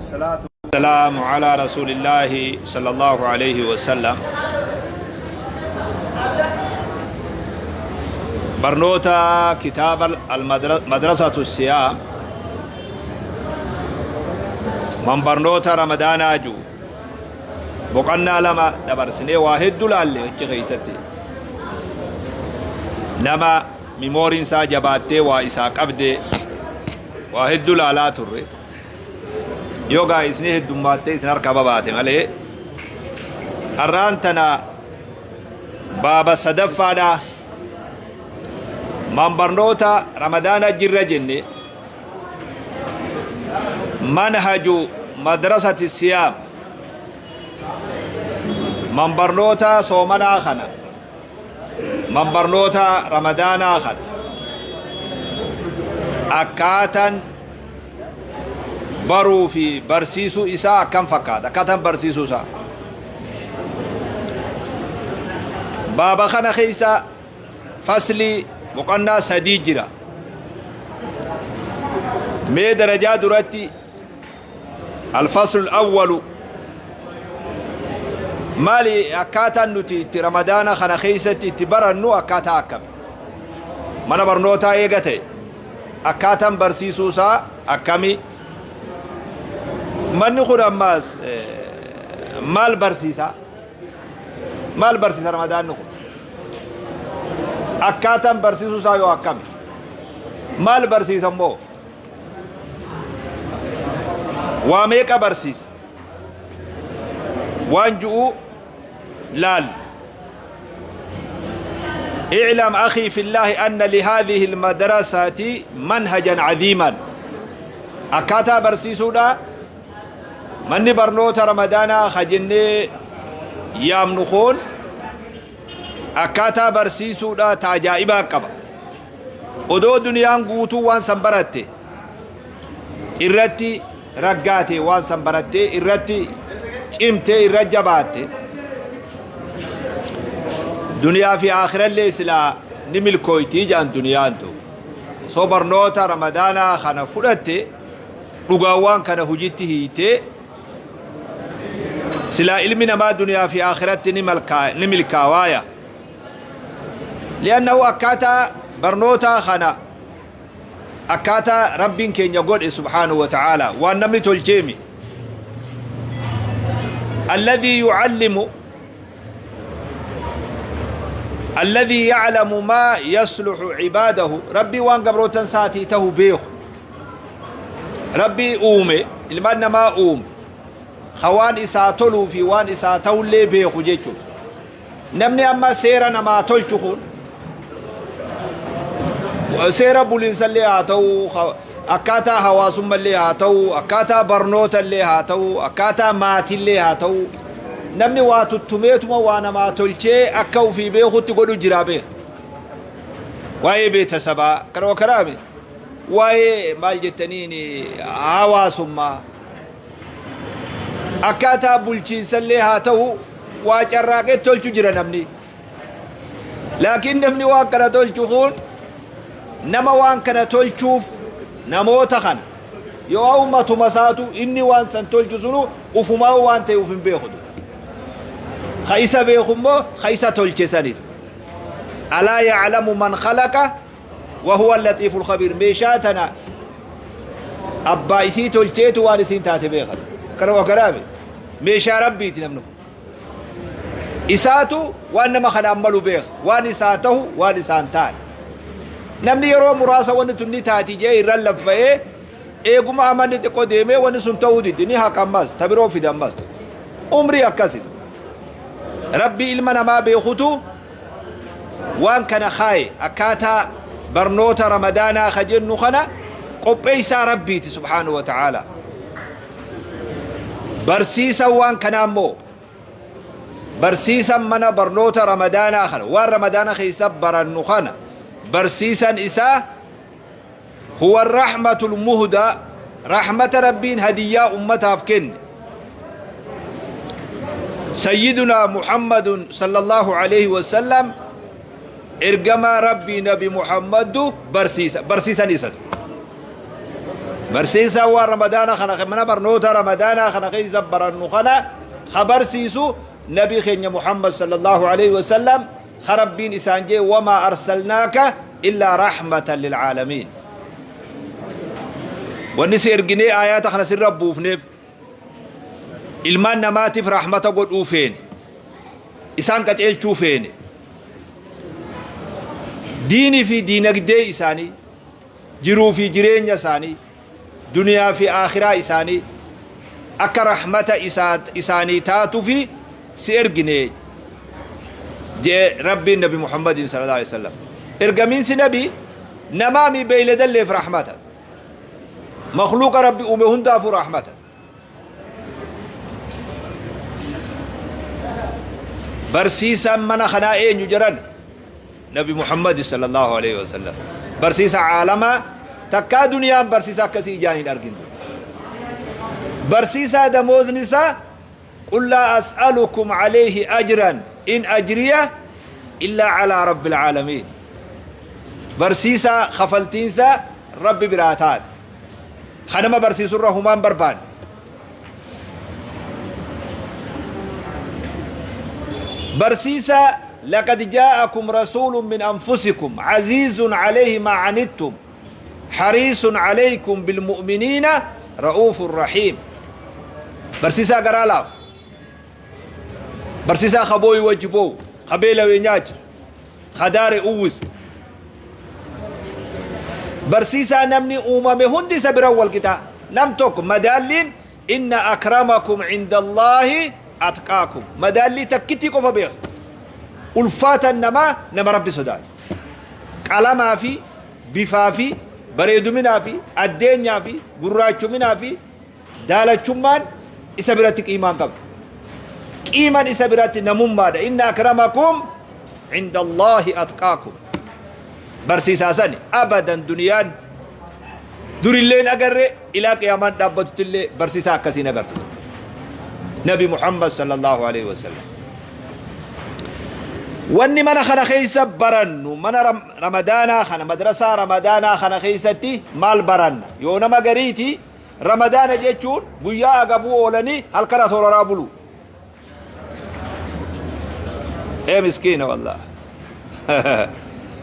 والصلاة والسلام على رسول الله صلى الله عليه وسلم. Barnoota kitaaba Almadrasatu Siyaam man barnoota Ramadaanaa jiru boqonnaa lama dabarsinee waa hedduu laalle. Achi keessatti nama mimooriin isaa jabaattee waa isaa qabde waa hedduu laalaa turre. Yogaa isinii heddummaattee isin harka babaate malee, har'aan tana baaba sadaffaadha. Man barnoota Ramadaana jirra jenne, manhaju madrasati siyaam, man barnoota soomanaa kana, man barnoota Ramadaanaa kana akkaatan baruu fi barsiisuu isaa akkam fakkaata, akkaataan barsiisuu isaa. Baaba kana keessa faslii boqonnaa sadii jira. Mee darajaa duratti الفصل الأول maali? Akkaataan nuti itti Ramadaana kana keessatti itti barannu akkaataa akkam? Mana barnootaa eega ta'e, akkaataan barsiisuu isaa akkami? Manni kun ammaas maal barsiisa? Maal barsiisa Ramadaanni kun? Akkaataan barsiisuu isaa yoo akkami? Maal barsiisa immoo? Waa meeqa barsiisa? Waan ju'u laal. اعلم أخي في الله أن لهذه المدرسة منهجا عظيما. Akkaataa barsiisuudha manni barnoota Ramadaanaa ka jennee yaamnu kun akkaataa barsiisuudha ta ajaa'ibaa qaba. Odoo duniyaan guutuu waan san baratte, irratti raggaate, waan san barattee irratti cimtee irra jabaatte, duniyaa fi aakhirallee silaa ni milkooytii jedhan. Duniyaan tu osoo barnoota Ramadaanaa kana fudhatte, dhugaawwan kana hujitti hiitee, silaa ilmi namaa duniyaa fi aakiratti ni milkaawaaya. لأنه akkaataa barnoota kana akkaataa Rabbiin keenya godhe سبحانه وتعالى, waan namni tolcheemi. الذي يعلم الذي يعلم ما يصلح عباده. Rabbii waan gabrootan saatii tahu beeku, Rabbii uume, ilmaan namaa uume, ka waan isaa toluu fi waan isaa ta'ullee beeku jechuudha. Namni amma seera namaa tolchu kun seera buliinsallee haa ta'u, akkaataa hawaasummallee haa ta'u, akkaataa barnootallee haa ta'u, akkaataa maatillee haa ta'u, namni waa tuttumeetuma waa namaa tolchee akka ufii beekutti godhu jira beeka. Waa'ee beetasabaa kana karaame, waa'ee maal jettaniin, hawaasummaa, akkaataa bulchiinsallee haa ta'u, waa carraaqee tolchu jira namni. Laakiin namni waan kana tolchu kun, nama waan kana tolchuuf namoota kana yoo ummatuma isaatu, inni waan san tolchu sunu ufumaa waan ta'e uf hin beeku. Ka isa beeku immoo ka isa tolche sanitu. ألا يعلم من خلق وهو اللطيف الخبير. Meeshaa tana abbaa isii tolcheetu waan isiin taate beeka. Kana waa karaame, meeshaa Rabbiiti. Namni kun isaatu waan nama kanaan malu beeka, waan isaa tahu, waan isaan taane. Namni yeroo muraasa wanni tun ni taati jee irra laffa'ee, eeguma amanni xiqqoo deemee wanni sun ta'uu diddi, ni haqa ammas, ta biroo fida ammas. Umrii akkasitu Rabbi ilma namaa beekutu waan kana kaaye. Akkaataa barnoota Ramadaanaa ka jennu kana qopheessaa Rabbiiti سبحانه وتعالى. Barsiisan waan kanaa immoo, barsiisan mana barnoota Ramadaanaa kana, waan Ramadaana keessa barannu kana barsiisan isaa هو الرحمة المهداة, rahmata Rabbiin hadiyyaa ummataaf kenne, سيدنا محمد صلى الله عليه وسلم. Ergamaa Rabbii Nabi Muhammadu barsiisa, barsiisan isatu. Barsiisaan waan Ramadaana kana mana barnoota Ramadaanaa kana keessa barannu kana ka barsiisu nabii keenya Muhammad sallallahu alaihi wasallam, ka Rabbiin isaan jee: wamaa arsalnaaka illaa rahmatan lilcaalamiin. Wanni si erginee aayaata kana sirra buufneef ilmaan namaatiif rahmata godhuu feene, isaan qaceelchuu feene, diinii fi diinagdee isaanii, jiruu fi jireenya isaanii, duniyaa fi aakhiraa isaanii akka rahmata isaanii taatufi si ergine jee Rabbiin nabi Muhammadiin sallallahu alaihi wasallam. Ergamiinsi nabi namaami beeyladalleef rahmata, makhluuqa Rabbi uume hundaafuu rahmata. Barsiisaan mana kanaa eenyu jedhan? Nabi Muhammad sallallahu alaihi wasallam, barsiisa caalamaa. Takkaa duniyaan barsiisa akkasii ijaan hin argin. Barsiisaa damoozni isaa qul laa as'alukum alayhi ajran in ajriya illaa calaa rabbil caalamiin. Barsiisaa kafaltiinsaa Rabbi biraa taate, kanama barsiisurra humaan barbaanne. Barsiisaa laqad jaa'akum rasuulun min anfusikum aziizun alayhi maa anittum hariisun alaykum bilmu'miniina ra'uufun rahiim. Barsiisaa garaa laafu, barsiisaa kabooyi wajji boo'u, ka beelawee nyaachisu, ka daare uwwisu, barsiisaa namni uumame hundi isa bira wal qixaa nam tokko. Madaalliin inna akramakum cinda Allaahi atqaakum, madaallii takkittii qofa beeka. Ulfaatan namaa nama Rabbi sodaatu. Qalamaa fi bifaa fi bareeduminaa fi addeenyaa fi gurraachuminaa fi daalachummaan isa biratti qiimaan qabdu. Qiiman isa biratti namummaadha. Inna akramakum cinda Allaahi atqaakum. Barsiisaa sani abadan duniyaan durilleen agarre, ilaa qiyaamaan dhaabbatutti barsiisaa akkasiin agartu. Nabi Muhammad sallallahu alaihi wasallam. Wanni mana kana keessa barannu, mana Ramadaanaa kana, madrasaa Ramadaanaa kana keessatti maal baranna? Yoo nama gariiti, Ramadaana jechuun guyyaa agabuu oolanii halkan asooraraa bulu. Ee miskiina, wallah,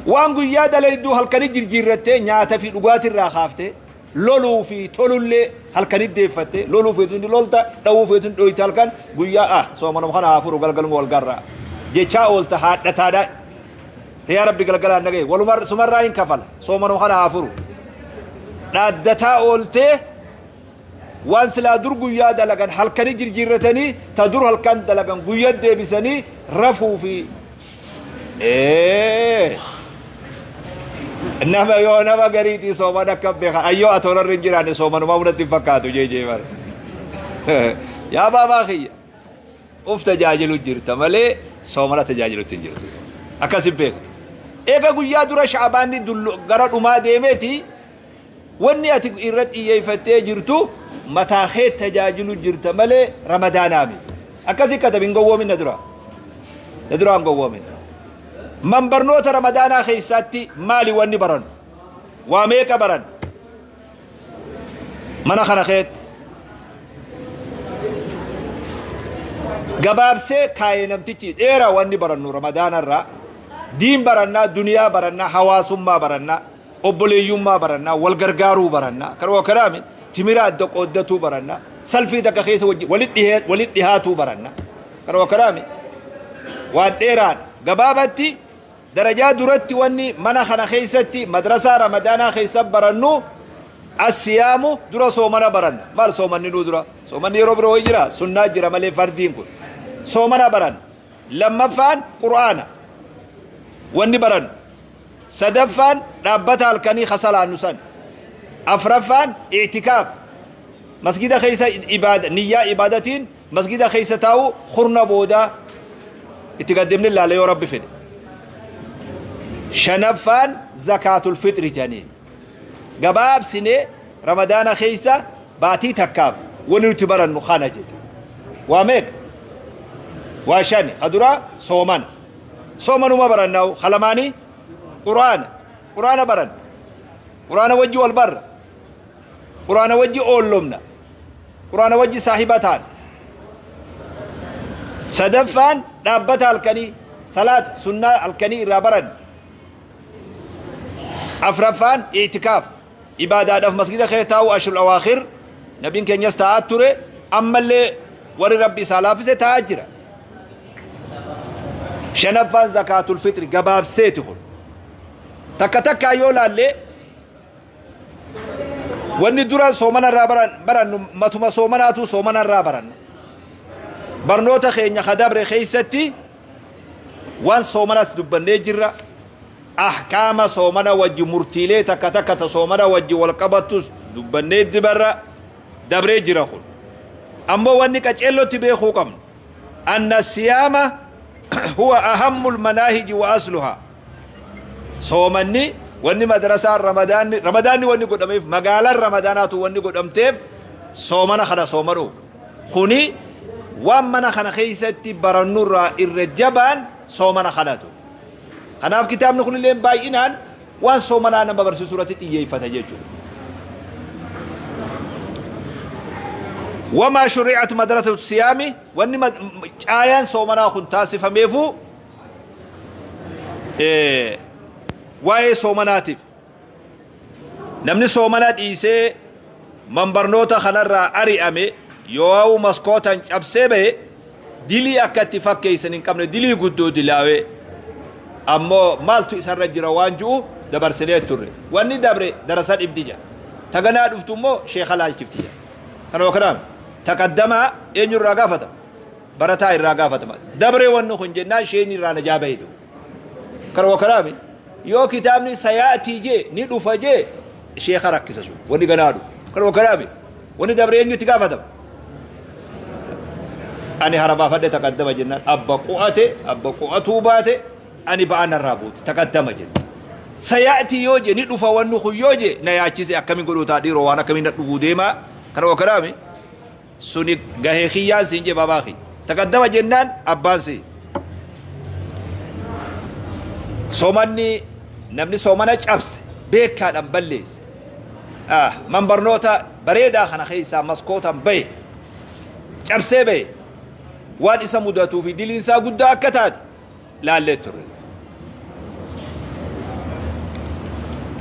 waan guyyaa dalayduu halkani jirjiirrattee, nyaata fi dhugaatirraa kaaftee, loluu fi tolullee halkani deeffattee, loluu feetu ni lolta, dhawuu feetu ni dhoyta halkan. Guyyaa ah soomanuma kana haafuru, galgaluma wal garraa jechaa oolta. Haadhataadha, yaa Rabbi, galgalaan nagaye, waluma sumarraa hin kafala, soomanuma kana haafuru dhaaddataa ooltee, waan silaa dur guyyaa dalagan halkani jirjiirratanii, ta dur halkan dalagan guyyaa deebisanii rafuu fi nama. Yoo nama gariitii sooman akka beekan, ayyoo atoorarri hin jiraanne, soomanuma hunatti hin fakkaatu jeejee bara. Yaa baabaa kiyya, uf tajaajilu jirta malee soomana tajaajilutti hin jirtu. Akkas hin beektu. Eega guyyaa dura Sha'abaanni gara dhumaa deemeeti, wanni ati irratti xiyyeeffattee jirtu mataa kee tajaajilu jirta malee Ramadaanaa miti. Akkasii katabi, hin gowwoomin. Na dura, na dura hin gowwoomin. Man barnoota Ramadaanaa keessatti maali wanni barannu? Waa meeqa baran mana kana keetti? Gabaabsee kaayee namtichi dheeraa. Wanni barannu Ramadaanarraa diin barannaa, duniyaa barannaa, hawaasummaa barannaa, obboleeyyummaa barannaa, wal gargaaruu barannaa, kanuma kanaami timira adda qooddatuu barannaa, salfii takka keessa walit dhihaatuu barannaa, kanuma kanaami waan dheeraadha. Gabaabatti darajaa duratti wanni mana kana keessatti, madrasaa Ramadaanaa keessa barannu assiyaamu, dura soomana baranna. Maal soomanni nuu dura? Soomanni yeroo biroo jira, sunnaa jira malee fardiin kun soomana baranna. Lammaffaan Qur'aana wanni barannu. Sadaffaan dhaabbata halkanii kasalaannu san. Afraffaan i'tikaaf, masgida keessa ibaada, niyyaa ibaadatiin masgida keessa taa'u. Kurna boodaa itti gaddemne ilaala yoo Rabbi fedhe. Shanaffaan zakaatul fixri janiin. Gabaabsine Ramadaana keessa baatii takkaaf wani nuti barannu kana jedhu. Waa meeqa? Waa shani. Ka duraa soomana, soomanuma barannaawu. Ka lamaanii Quraana, Quraana baran, Quraana wajji wal barra. Quraana wajji oollomna. Quraana wajji saahiba taana. Sadaffaan dhaabbata halkanii salaata sunnaa halkanii irraa baranna. Afraffaan i'tikaaf ibaadaadhaaf masgida keessa taa'uu ashrul awaakhir nabiin keenyas taa'aa ture ammallee warri rabbi isaa laaffise taa'aa jira. Shanaffaan zakaatul fixri gabaabseeti kun. Takka takkaa yoo laallee Wanni dura soomana irraa barannu matuma soomanaatu soomana irraa baranna. Barnoota keenya ka dabre keessatti waan soomanas dubbannee jirra. Ahkaama soomana wajji murtiilee takka takka ta soomana wajji wal qabattus dubbannee dibarra dabree jira kun. Ammoo wanni qaceellotti beekuu qabnu anna siyaama huwa ahammul manaahiji wa asluhaa. Soomanni wanni madrasaan ramadaanni ramadaanni wanni godhameef magaalaan ramadaanaatu wanni godhamteef soomana kana soomanuuf. Kuni waan mana kana keessatti barannurraa irra jabaan soomana kanatu. Kanaaf kitaabni kunillee baay'inaan waan soomanaa nama barsiisuu irratti xiyyeeffata jechuudha. Wamaa shuri'at madrasatu siyaami wanni caayaan soomanaa kun taasifameefuu Waa'ee soomanaatiif namni soomana dhiisee manbarnoota kanarraa ari'ame yoo'uu maskootan cabsee bahe dilii akka itti fakkeessan hin qabne dilii guddoo dilaawee ammoo maaltu isarra jira waan ju'u dabarsinee turre wanni dabre darasa dhibdi jira taganaa dhuftu immoo sheeka laalchifti jira kanuma kanaan taqaddamaa eenyurraa gaafatama barataa irraa gaafatama. Dabree wanni kun jennaan sheeyni irraa najaa bahe duuba. Kanuma kanaami yoo kitaabni sayaatii jee ni dhufa jee sheeka rakkisa sun wanni ganaa dhufu. Kanuma kanaami wanni dabree eenyutti gaafatama. Ani harabaafadhe taqaddama jennaan abba qu'ate abba qu'atuu baate ani ba'aa narraa buute taqaddama jenna. Sayaatii yoo jee ni dhufa wanni kun yoo jee na yaachise akkamiin godhuu ta'a dhiiroo waan akkamiin na dhufuu deemaa. Kanuma kanaami Suni gahee kiyyaan siin jee baabaa kiyya. Taqaddama jennaan abbaan si. Soomanni namni soomana cabse beekaadhaan balleesse. Ah, man barnoota bareedaa kana keessaa maskootaan bahe cabsee bahe waan isa mudatuu fi diliin isaa guddaa akka taate laallee turre.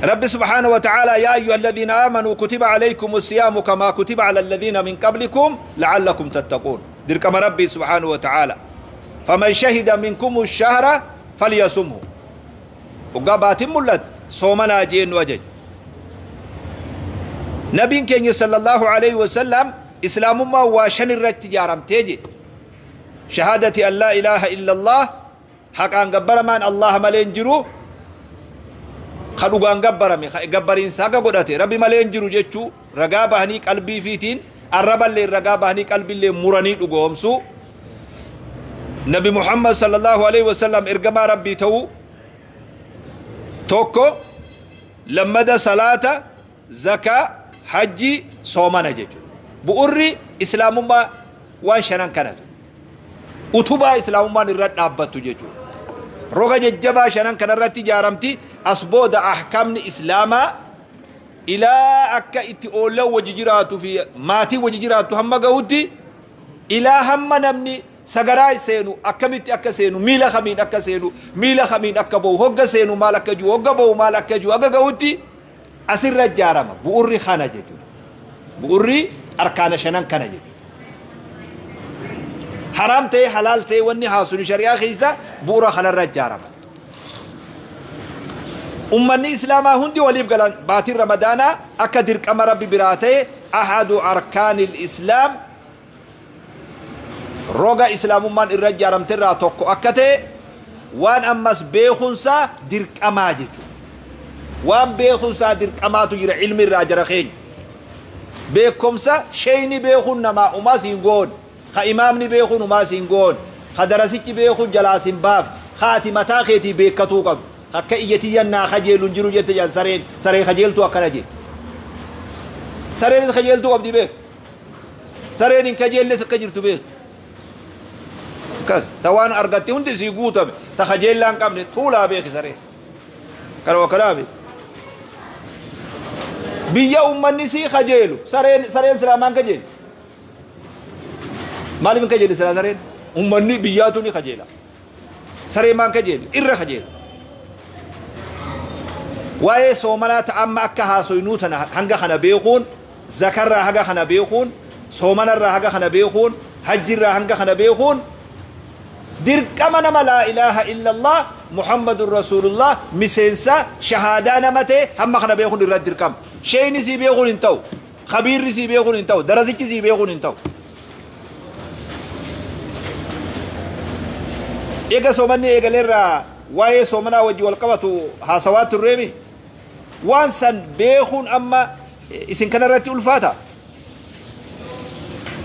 Rabbi subhaanahu wa ta'ala yaa ayyuha alladhiina aamanuu kutiba alaykum siyaamu kamaa kutiba ala alladhiina min qablikum la'allakum tattaquun. Dirqama Rabbii subhaanahu wa ta'ala. Faman shahida minkum shahra falyasumhu. Hoggaa baatiin mul'ate soomanaa jee nu ajaje. Nabiin keenya sallallahu alayhi wa sallam islaamummaa waa shan irratti ijaaramtee jedhe. Shahaadati an laa ilaaha illallah haqaan gabbaramaan Allaha malee hin jiru ka dhugaan gabbarame ka gabbariinsa haqa godhate Rabbi malee hin jiru jechuu ragaa bahanii qalbii fiitiin arraballee ragaa bahanii qalbillee muranii dhugoomsuu Nabi Muhammad sallallahu alaihi wasallam ergamaa Rabbii ta'uu tokko lammada salaata zakaa, hajjii, soomana jechuudha. Bu'urri islaamummaa waan shanan kanatu. Utubaa islaamummaan irra dhaabbattu jechuudha. Roga jajjabaa shanan kanarratti ijaaramti as booda ahkamni islaamaa ilaa akka itti oollan wajji jiraatu fi maatiin wajji jiraattu hamma gahutti ilaa hamma namni sagaraa seenu akkamitti akka seenu miila kamiin akka seenu miila kamiin akka ba'u hogga seenu maal akka jiru hogga ba'u maal akka jiru haga gahutti asirra ijaarama. Bu'urri kana jechuudha. Bu'urri arkaana shanan kana jechuudha. Haraam ta'ee halaal ta'ee wanni haasuni shari'aa keessa bu'ura kanarra ijaarama. Ummanni Islaamaa hundi waliif galan baatiin Ramadaanaa akka dirqama Rabbi biraa ta'e ahadu arkaanil Islaam roga Islaamummaan irra ijaaramte irraa tokko akka ta'e waan ammas beekunsaa dirqamaa jechuudha. Waan beekunsaa dirqamaatu jira ilmi irraa jara keenya. Beekumsa sheeyni beekuun namaa umaa siin goone, ka imaamni beekuun umaa siin goone, ka darasichi beekuun jalaa sin baafne, ka ati mataa keetii beekkatuu qabdu. Akka ija tiyyan naa kajeelu hin jiru jette jedhan sareen, saree kajeeltuu akkana jette. Sareenis kajeeltuu qabdi beek. Sareen hin kajeelles akka jirtu beek. Akkas ta waan argatte hundi sii guutame ta kajeellaa hin qabne tuulaa beeki saree. Kana wakkanaa beeki. Biyya ummanni sii kajeelu sareen sareen silaa maan kajeeli? Maaliif hin kajeeli silaa sareen? Ummanni biyyaatu ni kajeela. Sareen maan kajeeli? Irra kajeela. Waa'ee soomanaa ta amma akka haasoynuu tana hanga kana beekuun, zakarraa haga kana beekuun, soomanarraa haga kana beekuun, hajjirraa hanga kana beekuun dirqama nama laa ilaaha illallah Muhammadun Rasuulullah miseensa shahaadaa nama ta'e hamma kana beekuun irratti dirqama. Sheeyni sii beekuun hin ta'u. Khabiirri sii beekuun hin ta'u. Darasichi sii beekuun hin ta'u. Eega soomanni eegaleerraa waa'ee soomanaa wajji wal qabatu haasawaa turreemi. Waan san beekuun amma isin kanarratti ulfaata.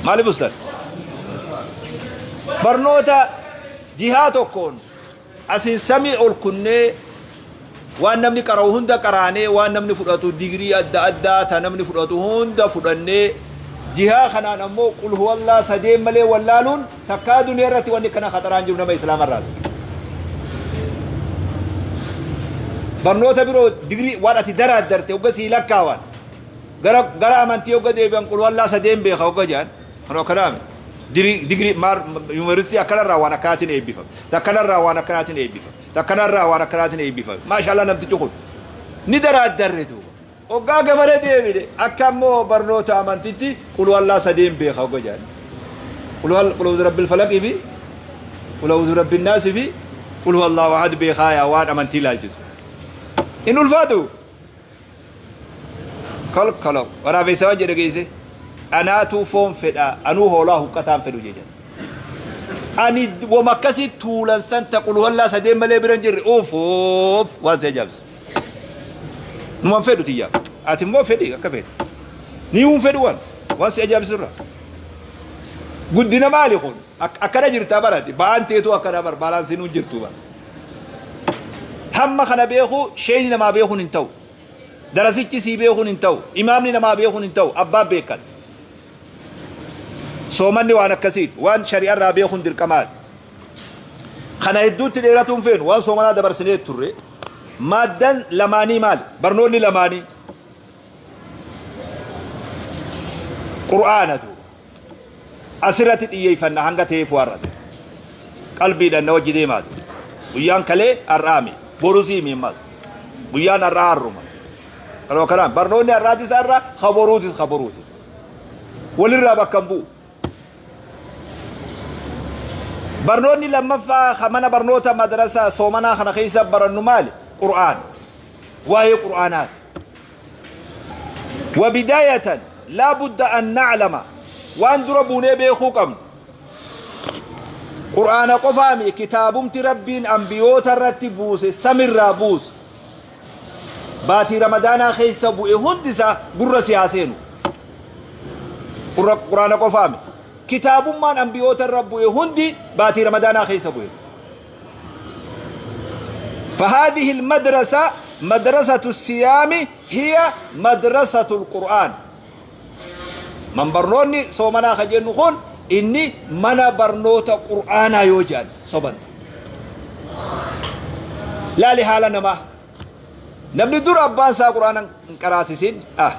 Maaliif ustan? Barnoota jihaa tokkoon asiin samii ol kunnee waan namni qara'u hunda qaraanee waan namni fudhatu digirii adda addaa ta namni fudhatu hunda fudhannee jihaa kanaan ammoo qul huwallaa sadeen malee wallaaluun takkaa duniyaa irratti wanni kana khaxaraan jiru nama islaama irraa. Barnoota biroo digirii waan ati daraaddarte hogga sii lakkaawan Gara gara amantii hogga deebi'an qulwallaa sadeen beeka hogga jedhan kan akkanaami. Digirii maar yuunivarsiitii akkanarraa waan akkanaatiin eebbifame. Takkanarraa waan akkanaatiin eebbifame. Takkanarraa waan akkanaatiin eebbifame. Maashaallah namtichi kun ni daraaddarre duuba. Hoggaa gamana deebine akka ammoo barnoota amantitti qulwallaa sadeen beeka hogga jedhan. Qulwal qul a'uudhu rabbil falaqii fi qul a'uudhu rabbin naasi fi qul huwallahu ahad beekaa yaa waan amantii ilaalchisu. In ulfaatu. Kolkolo waraabessa waan jedhe geesse anaatuu foon fedha anuu hoolaa huqqataan fedhu jedhan. Ani wama akkasii tuulan san ta qulwallaa sadeen malee bira hin jirre uuf uuf waan si ajaa'ibsu. Numan fedhu tiyyaa ati immoo fedhi akka feete. Ni hun fedhu waan waan si ajaa'ibsu irraa. Guddina maali kun akkana jirtaa barati ba'aan teetuu akkana bar baalaansiin hun jirtu bar. Hamma kana beekuu sheeyni namaa beekuun hin ta'u. Darasichi sii beekuun hin ta'u. Imaamni namaa beekuun hin ta'u. Abbaan beekkata. Soomanni waan akkasiiti. Waan shari'arraa beekuun dirqamaati. Kana hedduutti dheeratuu hin feenu. Waan soomanaa dabarsinee turre. Maaddan lamaanii maali? Barnoonni lamaanii. Qur'aana duuba. Asirratti xiyyeeffanna hanga ta'eef waarrate. Qalbiidhaan na wajji deemaa ture. Guyyaan kalee har'aami. Borusii mi ammas. Guyyaan har'aa har'uma. Yeroo kanaan barnoonni har'aatis har'a kaboruutis kaboruuti. Walirraa bakka hin bu'u. Barnoonni lammaffaa ka mana barnoota madrasaa soomanaa kana keessa barannu maali? Qur'aana. Waa'ee Qur'aanaati. Wabidaayatan laa budda an na'lama waan dura buunee beekuu qabnu Qur'aana qofaami kitaabumti Rabbiin ambiyoota irratti buuse samirraa buuse baatii Ramadaanaa keessa bu'e hundi isaa gurra si haa seenu. Qur'aana qofaami kitaabummaan ambiyoota irra bu'e hundi baatii Ramadaanaa keessa bu'e. فهذه المدرسة مدرسة الصيام هي مدرسة القرآن من برنوني صومنا خجل نخون إني من برنوت قرآن يوجد صبنت لا لحالة نما Namni dur abbaan isaa Qur'aana hin qaraasisin ah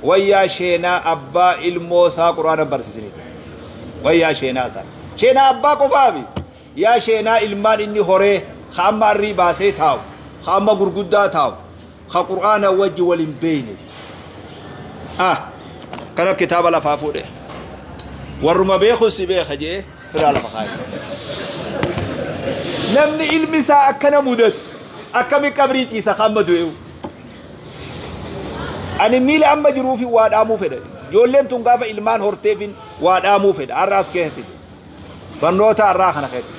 wayyaa sheenaa abbaa ilmoo isaa Qur'aana hin barsisiniiti. Wayyaa sheenaa isaa. Sheenaa abbaa qofaafi yaa sheenaa ilmaan inni horee ka amma arrii baasee taa'u ka amma gurguddaa taa'u ka Qur'aana wajji wal hin beeyne. Ah kana kitaaba lafaa fuudhe. Warruma beeku si beeka jee firaa lafa kaa'e. Namni ilmi isaa akkana mudatu akkami qabrii ciisa ka amma du'eewu. Ani miila amma jiruufin waa dhaamuu fedha. Ijoolleen tun gaafa ilmaan horteefin waa dhaamuu fedha. Har'a as keessatti. Barnoota har'aa kana keessatti.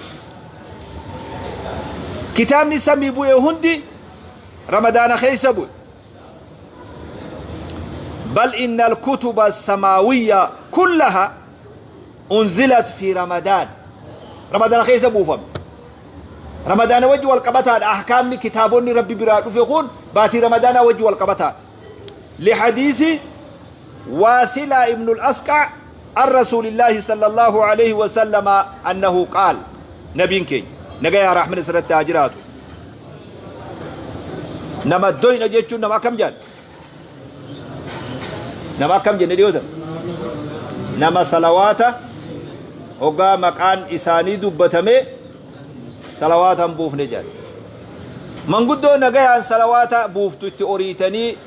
Kitaabni samii bu'e hundi Ramadaana keessa bu'e. Bal innal kutuba samaawiyya kullaha unzilat fi Ramadaan. Ramadaana keessa buufame. Ramadaana wajji wal qabataadha. Ahkaamni kitaabonni Rabbi biraa dhufe kun baatii Ramadaanaa wajji wal qabataadha. Lihadiisi Waathilaa ibnu al-Asqa an Rasuulillaahi sallallahu alayhi wa sallama annahu qaal Nabiin keenya nagayaa rahman isirratti haa jiraatu. Nama doyna jechuun nama akkam jedhan? Nama akkam jenne dhiyootan? Nama salawaata hoggaa maqaan isaanii dubbatame salawaata hin buufne jedhan. Manguddoo nagayaan salawaata buuftu itti oriitanii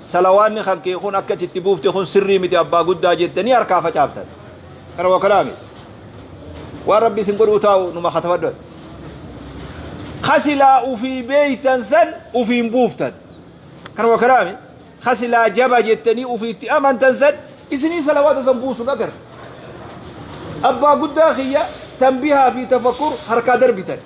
salawaanni kan kee kun akka itti buufte kun sirrii miti abbaa guddaa jettanii harkaa facaaftan. Kana waa kalaami. Waan rabbi isin godhuu taa'u numa katafadhu. Kasilaa ufii beeytan san ufiin buuftan. Kana waa kalaami. Ka silaa jaba jettanii ufii itti amantan san isinii salawaata san buusun agarre. Abbaa guddaa kiyya tanbihaa fi tafakkur harkaa darbitan.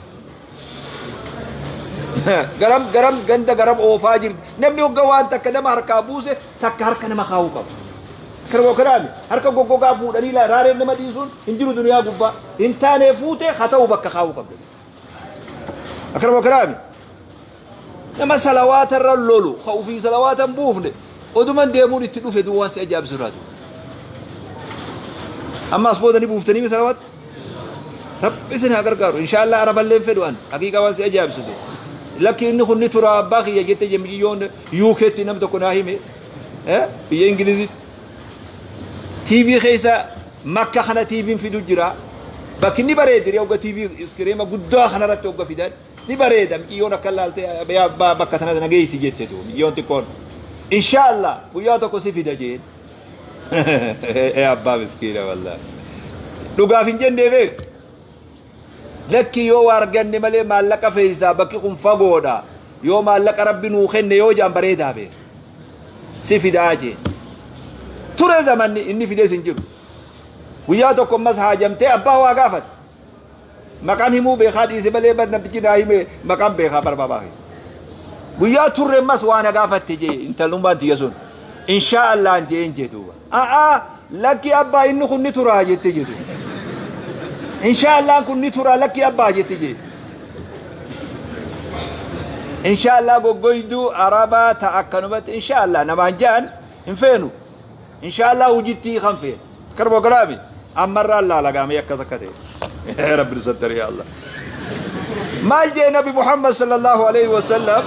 Garam garam ganda garam oofaa jirti. Namni hogga waan takka nama harkaa buuse takka harka nama kaa'uu qaba. Kana waa kanaami harka goggogaa fuudhanii raareen nama dhiisuun hin jiru duniyaa gubbaa. Hin taanee fuute haa ta'u bakka kaa'uu qabda. Akkana waa kanaami. Nama salawaata irra lolu ka ufii salawaata hin buufne oduman deemuun itti dhufe duuba waan si ajaa'ibsu irraa duuba. Amma as booda ni buuftanii mi salawaata? Rabbi isin haa gargaaru. Inshaallah araballee hin fedhu an. Haqiiqaa waan si ajaa'ibsu ta'e. Lakki inni kun ni tura abbaa kiyya jette jemiyyoon UKtti nam tokko naa hime. Biyya Ingilizitti. TV keessa makka kana TVn fidu jira. Bakki inni bareedire hogga TV iskiriima guddaa kanarratti hogga fidan. Ni bareeda miciyyoon akka laalte yaa abbaa bakka tana na geessi jette tu miciyyoon xiqqoon. Inshaallah guyyaa tokko si fida jeen. Ee abbaa miskiina wallahi. Dhugaaf hin jennee beek. Lakki yoo waa arganne malee maallaqa feeysaa bakki kun fagoodha. Yoo maallaqa rabbi nuu kenne yoo jaan bareedaa beek. Si fidaa jeen. Ture zamanni inni fidees hin jiru. Guyyaa tokko ammas haajamtee abbaa waa gaafatte. Maqaan himuu beekaa dhiise malee bar namtichi naa hime maqaan beekaa bar baabaa kiyya. Guyyaa turre ammas waa na gaafatte jee intalummaan tiyya sun. Inshaa Allahan jeen jee duuba. A'aa lakki abbaa inni kun ni turaa jette jee duuba. Inshaa Allahan kun ni turaa lakki abbaa jette jee. Inshaa Allah goggoyduu arabaa ta akkanumatti inshaa Allah namaan jaan hin feenu. Inshaa Allah hujittii kan feenu. Karbo kalaami ammarraan laala gaamee akkas akka ta'e. Rabbi nu sattari yaa Allah. Maal jee Nabi Muhammad sallallahu alaihi wasallam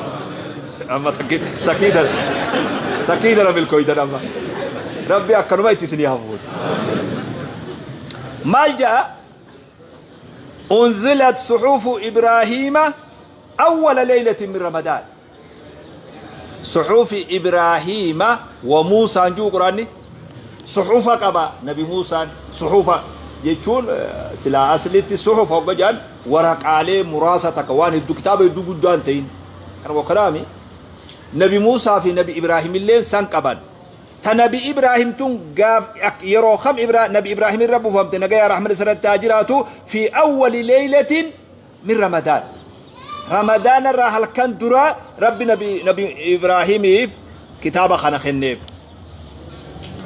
amma takkiida takkiida na milkooytan amma. Rabbi akkanuma itti isinii hafuutu. Maal ja'a? Unzilat suhufu Ibraahiima awwala leeylatin min Ramadaan. Suhufi Ibraahiima wa Muusaan jiru Quraanni suhufa qaba Nabi Muusaan suhufa jechuun silaa aslitti suhufa hogga jedhan waraqaalee muraasa takka waan hedduu kitaaba hedduu guddaa hin ta'in kana wakkanaami Nabi Muusaa fi Nabi Ibraahim illeen san qaban ta Nabi Ibraahim tun gaaf yeroo kam Nabi Ibraahim irra buufamte nagaya rahman isarratti haa jiraatu fi awwali leeylatin min ramadaan ramadaana irraa halkan dura rabbi nabi nabi ibraahimiif kitaaba kana kenneef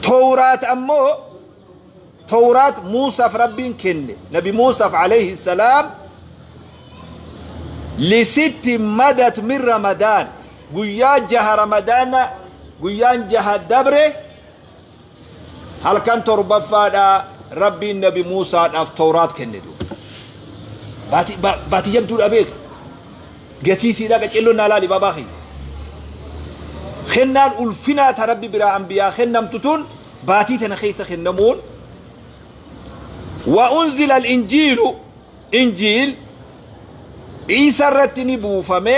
towraat ammoo towraat muusaaf rabbiin kenne nabi muusaaf alayhi salaam lisitti madat min ramadaan guyyaa jaha ramadaana guyyaan jaha dabre Halkan torbaffaadha Rabbiin Nabi Muusaadhaaf Tawraat kenne duuba. Baatii ba, baatii jabduudha beeki. Gatii siidhaa qaceelloon naa laali baabaa kiyya. Kennaan ulfinaa ta Rabbi biraa anbiyaa kennamtu tun baatii tana keessa kennamuun wa unzila al-injiilu injiil Iisa irratti ni buufame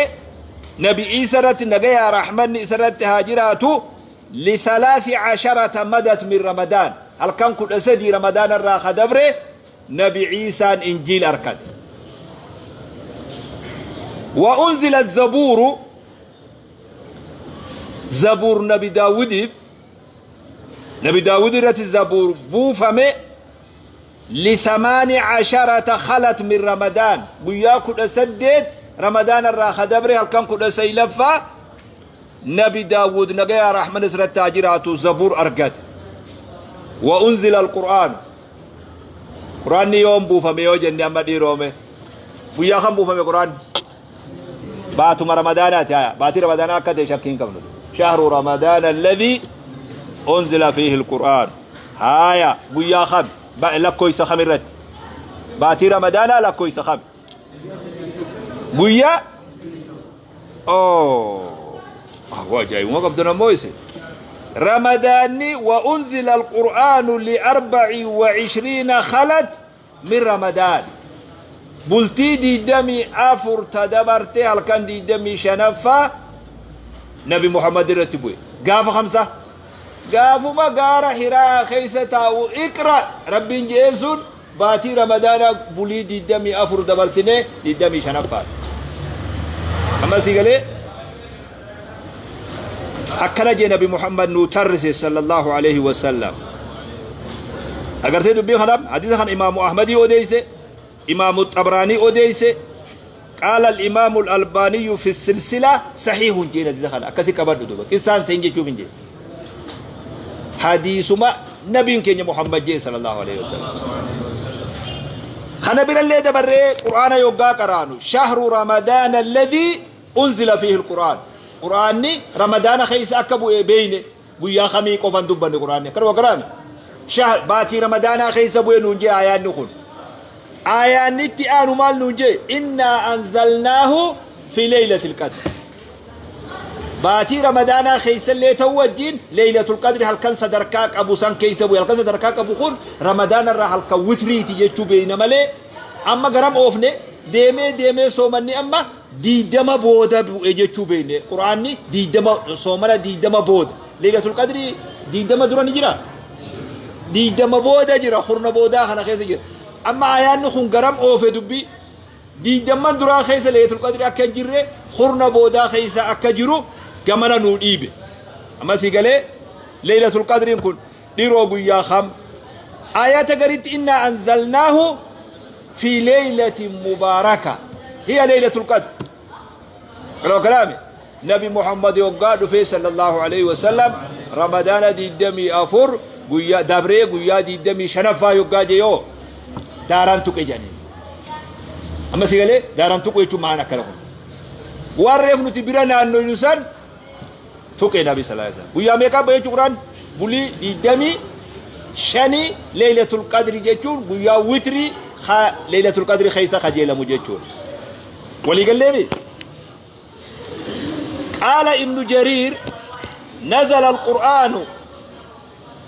Nabi Iisa irratti nagayaa rahmanni isa irratti haa jiraatu Lithalathi asharata madat min Ramadaan, halkan 13 Ramadaana irraa ka dabre Nabi Iisaan Injiil arkate. Wa unzila zabuuru, Zabuur Nabi Daawudiif, Nabi Daawud irratti Zabuur buufame lithamaani asharata khalat min Ramadaan, guyyaa 18 Ramadaana irraa ka dabre halkan 19ffaa Nabi Daawud nagayaa rahman isratti haa jiraatu Zabuur argate. Wa unzila al-Qur'aan. Qur'aanni yoom buufame yoo jenne amma dhiiroome. Guyyaa kam buufame Qur'aanni? Baatuma Ramadaanaati haya. Baatii Ramadaanaa akka ta'e shakkii hin qabnu. Shahru Ramadaana alladhii unzila fiihi al-Qur'aan. Haya guyyaa kam? Lakkoofsa kam irratti? Baatii Ramadaanaa lakkoofsa kam? Guyyaa Oh, waa ajaa'ibuma qabdan ammoo isin. Ramadaanni wa unzila alqur'aanu liarbaci wa cishriina khalat min Ramadaan. Bultii 24 ta dabarte halkan 25ffaa Nabi Muhammad irratti bu'e. Gaafa khamsa gaafuma gaara Hiraa keessa taa'u iqra Rabbiin je'een sun baatii Ramadaana bulii 24 dabarsinee 25ffaadha. Amma sii galee akkana jee Nabi Muhammad nuu tarrise sallallahu alaihi wasallam. Agartee dubbii kana, hadiisa kana Imaamu Ahmadii odeeyse, Imaamu Xabraanii odeeyse. Qaala al-Imaamu al-Albaaniyyu fi silsila sahiihun jeen. Hadiisa kana akkasi qabadhu duba qissaan seen jechuuf hin jeen, hadiisuma nabiin keenya Muhammad jee sallallahu alaihi wasallam. Kana birallee dabarree Qur'aana yoggaa qaraanu, shahru Ramadaana alladhii unzila fiihi al-Qur'aan, Qur'aanni Ramadaana keessa akka bu'e beeyne. Guyyaa kamii qofan dubbanne? Qur'aanni akkanuma qaraame baatii Ramadaanaa keessa bu'e nuun jee. Aayaanni kun, aayaanni itti aanu maal nuun jee? Innaa anzalnaahu fi leeylatil qadr. Baatii Ramadaanaa keessallee ta'uu wajjin Leeylatul Qadri halkan sadarkaa qabu san keessa bu'e. Halkan sadarkaa qabu kun Ramadaana irraa halkan witriiti jechuu beeyna malee, amma garam oofne deemee deemee soomanni amma 20 booda bu'e jechuu beeyne. Qur'aanni 20, soomana 20 booda. Leeylatul Qadri 20 dura ni jira, 20 booda jira, kurna boodaa kana keessa jira. Amma ayaanni kun garam oofe dubbii? 20n duraa keessa Leeylatul Qadri akka hin jirre, kurna boodaa keessa akka jiru gamana nuu dhiibe. Amma sii galee? Leeylatul Qadriin kun dhiroo guyyaa kam? Ayata garitti innaa anzalnaahu fi leeylatin mubaaraka hiya Leeylatul Qadr. Qaloo kalaame Nabi Muhammad yoggaa dhufee sallallahu alaihi wasallam Ramadaana 24 guyyaa dabree guyyaa 25ffaa yoggaa jee yoo daaraan tuqe jedhanii. Amma si galee? Daaraan tuqu jechuun maal akkana kun? Waan reef nuti bira naannoynu san tuqe Nabi sallallahu alaihi wasallam. Guyyaa meeqaa ba'e jechuun Qur'aan? Bulii 25 Leeylatul Qadri jechuun guyyaa witrii Leeylatul Qadri keessa kajeelamu jechuudha. Walii galleemi? قال ابن جرير: نزل القرآن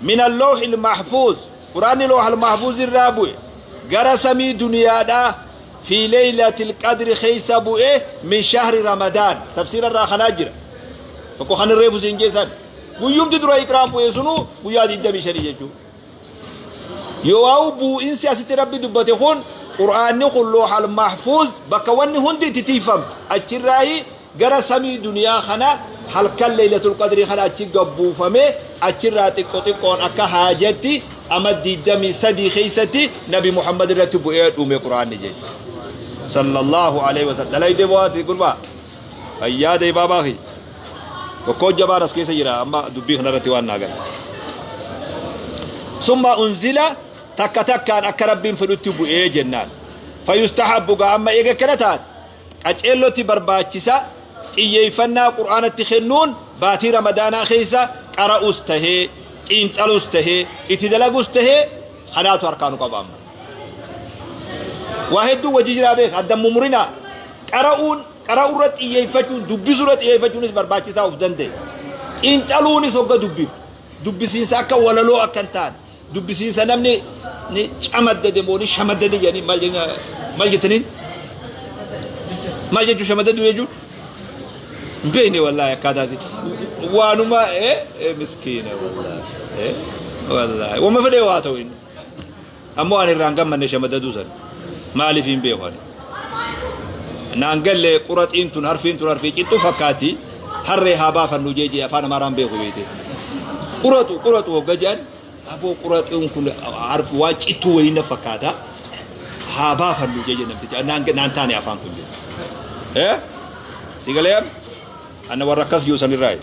من اللوح المحفوظ. قرآن لوح المحفوظ irraa bu'e gara samii duniyaadhaa في ليلة القدر keessa bu'e من شهر رمضان. Tafsiira irraa kanaa jira tokko kan reefu siin jeessan. Guyyumti dura iqraan bu'e sunu guyyaa 25 jechuudha. Yoo waa'u bu'insi asitti Rabbi dubbate kun, Qur'aanni kun loohal mahfuuz bakka wanni hundi itti tiifam achirraayi gara samii duniyaa kana halkan Leeylatul Qadrii kana achi gabbuufame. Achirraa xiqqo xiqqoon akka haajatti ama 23 keessatti Nabi Muhammad irratti bu'ee dhume Qur'aanni jechuudha. Sallallahu alaihi wasallam. Dalaydee bu'aati gurbaa. Fayyaa deebaa baaki. Tokko jabaan as keessa jira amma dubbii kanarratti waan naa gala. Summa unzila, takka takkaan akka Rabbiin fedhutti bu'ee jennaan. Fayustahabbu gaa amma eega akkana taate qaceellotti barbaachisa xiyyeeffannaa Qur'aanatti kennuun baatii Ramadaanaa keessa, qara'us tahee, xiinxalus tahee, itti dalagus tahee, kanaatu harkaa nu qaba amma. Waa hedduu wajji jiraa beeka, addan mumurinaa. Qara'uun, qara'uu irratti xiyyeeffachuun, dubbisuu irratti xiyyeeffachuunis barbaachisaa of danda'e. Xiinxaluunis hogga dubbiftu. Dubbisiinsa akka walaloo akka hin taane, dubbisiinsa namni ni camaddade moo ni shamaddade jedhanii maal maal jettaniin, maal jechuun shamaddadu jechuun hin beekne wallaahi. Akkaataa waanuma miskiina wallaahi, wallaahi wama fedhee waa ta'u inni ammoo ani irraan gammanne. Shamaddaduu san maaliif hin beeku ani naan galle. Quraxiin tun, harfiin tun harfii cittuu fakkaatti. Harree haa baafannu jeejee afaan Amaaraan beeku beekte. Quraxu quraxu hogga jedhan, aboo quraxiin kun harfi waan cittuu wayii na fakkaata, haa baafannu jeejee namticha naan naan taane afaan kun jedhe. Si galee? Ana warra akkas jiru sanirraayi.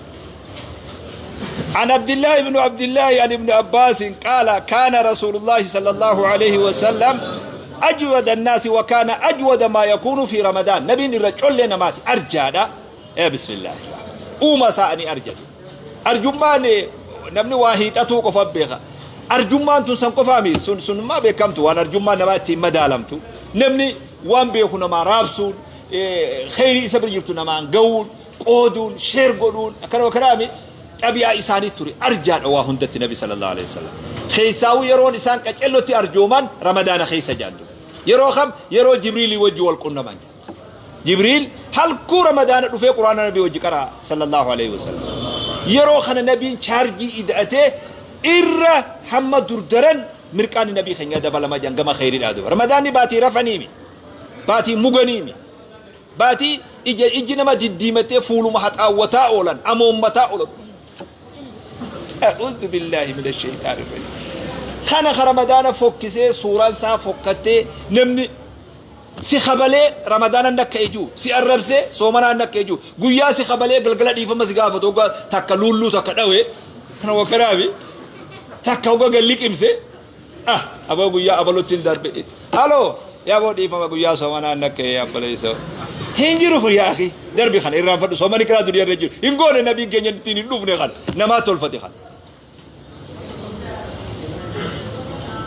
عن عبد الله بن عبد الله عن ابن عباس قال: كان رسول الله صلى الله عليه وسلم أجود الناس وكان أجود ما يكون في رمضان. نبي الرجل نماتي أرجادا إيه بسم الله الرحمن أوما سأني أرجد أرجمان. Namni waa hiixatuu qofa beeka. Arjummaan tun san qofaami sun sun maa beekamtu. Waan arjummaan namaa ittiin madaalamtu, namni waan beeku namaa raabsuun, kheyrii isa bira jirtu namaan ga'uun, qooduun, share godhuun akkana kanaami. Xabi'aa isaanii ture arjaadha waa hundatti Nabi sallallahu alaihi wasallam. Keessaawuu yeroon isaan qacellotti arjooman Ramadaana keessa jaan duuba. Yeroo kam? Yeroo Jibriilii wajji wal qunnaman jaan. Jibriil halkuu Ramadaana dhufee Qur'aana Nabii wajji qara'a sallallahu alaihi wasallam. Yeroo kana Nabiin chaarjii ida'atee irra hamma durdaran mirqaanni Nabii keenyaa dabalama jaan gama kheyridhaa duuba. Ramadaanni baatii rafaniimi. Baatii muganiimi. Baatii ija ijji nama diddiimattee fuuluma haxaawwataa oolan, amoommataa oolan. A'uuzu billaahi mina shayxaani rajiim. Kana ka Ramadaana fokkisee suuraan isaa fokkattee namni si kabalee Ramadaana akka ejuu si arrabsee soomanaan akka ejuu guyyaa si kabalee galgala dhiifama si gaafatu hoggaa takka luulluu takka dhawe kana wakanaafi takka hoggaa gad liqimse. Ah aboo guyyaa abalutti hin darbe. Halo yaa boo dhiifama guyyaa soomanaa hin akka abboleessoo. Hin jiru kun yaa akhi darbi kana irraanfadhu soomani kiraa duniyaa irra jiru. Hin goone nabiin keenya ittiin hin dhufne kana namaa tolfate kana.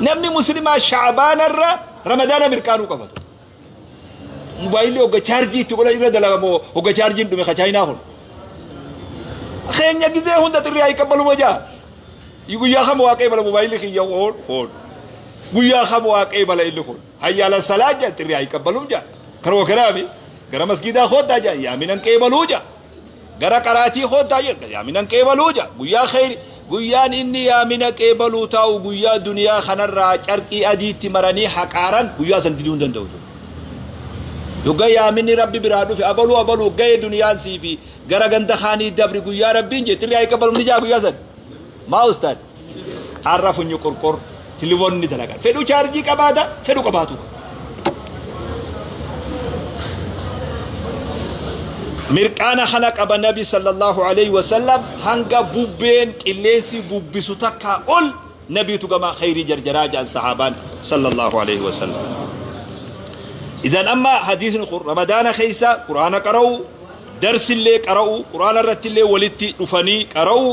Namni muslimaa sha'baanarra ramadaana mirqaanuu qabatu. Mobaayilli hogga chaarjii itti godhan irra dalaga moo hogga chaarjiin dhume ka chaayinaa kun. Keenya gizee hunda xirrii haa qabaluma jaa. Guyyaa kam waa qeebala mobaayilli kiyya hoon hoon. Guyyaa kam waa qeebala inni kun. Hayyaala salaa jaa xirrii haa qabalum jaa. Karoo kanaami gara masgiidaa koottaa jaa yaaminan qeebaluu jaa. Gara qaraatii koottaa jaa yaaminan qeebaluu jaa. Guyyaa kheyri guyyaan inni yaamina qeebaluu taa'u guyyaa duniyaa kanarraa carqii adiitti maranii haqaaran guyyaa san diduu hin danda'u. Yogga yaaminni rabbi biraa dhufe abaluu abaluu ga'e duniyaan sii fi gara ganda kaanii dabri guyyaa rabbiin jee xirrii haa qabalu ni jaa guyyaa san. Maa ustaad? Har'a funyu qurqur tilivoonni dalagan. Fedhu chaarjii qabaata fedhu qabaatu. Mirqaana kana qaba nabi sallallahu alaihi wasallam hanga bubbeen qilleensi bubbisu takkaa ol nabiitu gama khayrii jarjaraa jedhan sahaabaan sallallahu alaihi wasallam. Idan amma hadiisni kun ramadaana keessa quraana qara'u darsillee qara'u quraana irrattillee walitti dhufanii qara'u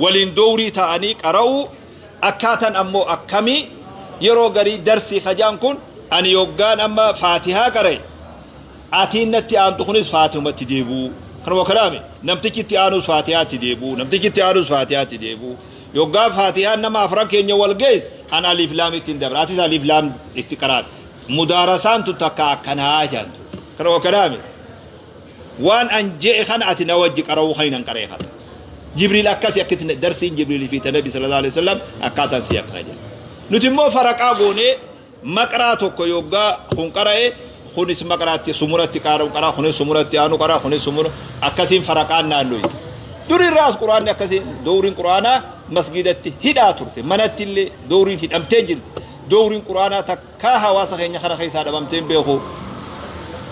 waliin dowrii ta'anii qara'u akkaatan ammoo akkamii yeroo garii darsii kajaan kun ani yoggaan amma faatihaa qara'e atiin natti aantu kunis faatihumatti deebi'uu kanuma kanaami namtichi itti aanus faatihaatti deebi'uu namtichi itti aanus faatihaatti deebi'uu yoggaa faatihaan nama afran keenya wal geesse an aliif laam ittiin dabra atis aliif laam itti qaraat mudaarasaan tun takka akkanaa jaantu kanuma kanaami Waan an je'e kana ati na wajji qara'uu kan an qara'e kana. Jibriil akkasi akkitti darsiin Jibriil fi ta Nabi sallallahu alaihi wasallam akkaataan sii akkana jedha. Nuti immoo faraqaa goonee maqraa tokko yoggaa kun qara'e kunis maqraatti sumuratti qaara'u qaraa kunis sumuratti aanu qaraa kunis sumura akkasiin faraqaan naannoyi. Dur irraas quraanni akkasiin dowriin quraanaa masgiidatti hidhaa turte manatti illee dowriin hidhamtee jirti. Dowriin quraanaa takkaa hawaasa keenya kana keessaa dhabamtee hin beeku.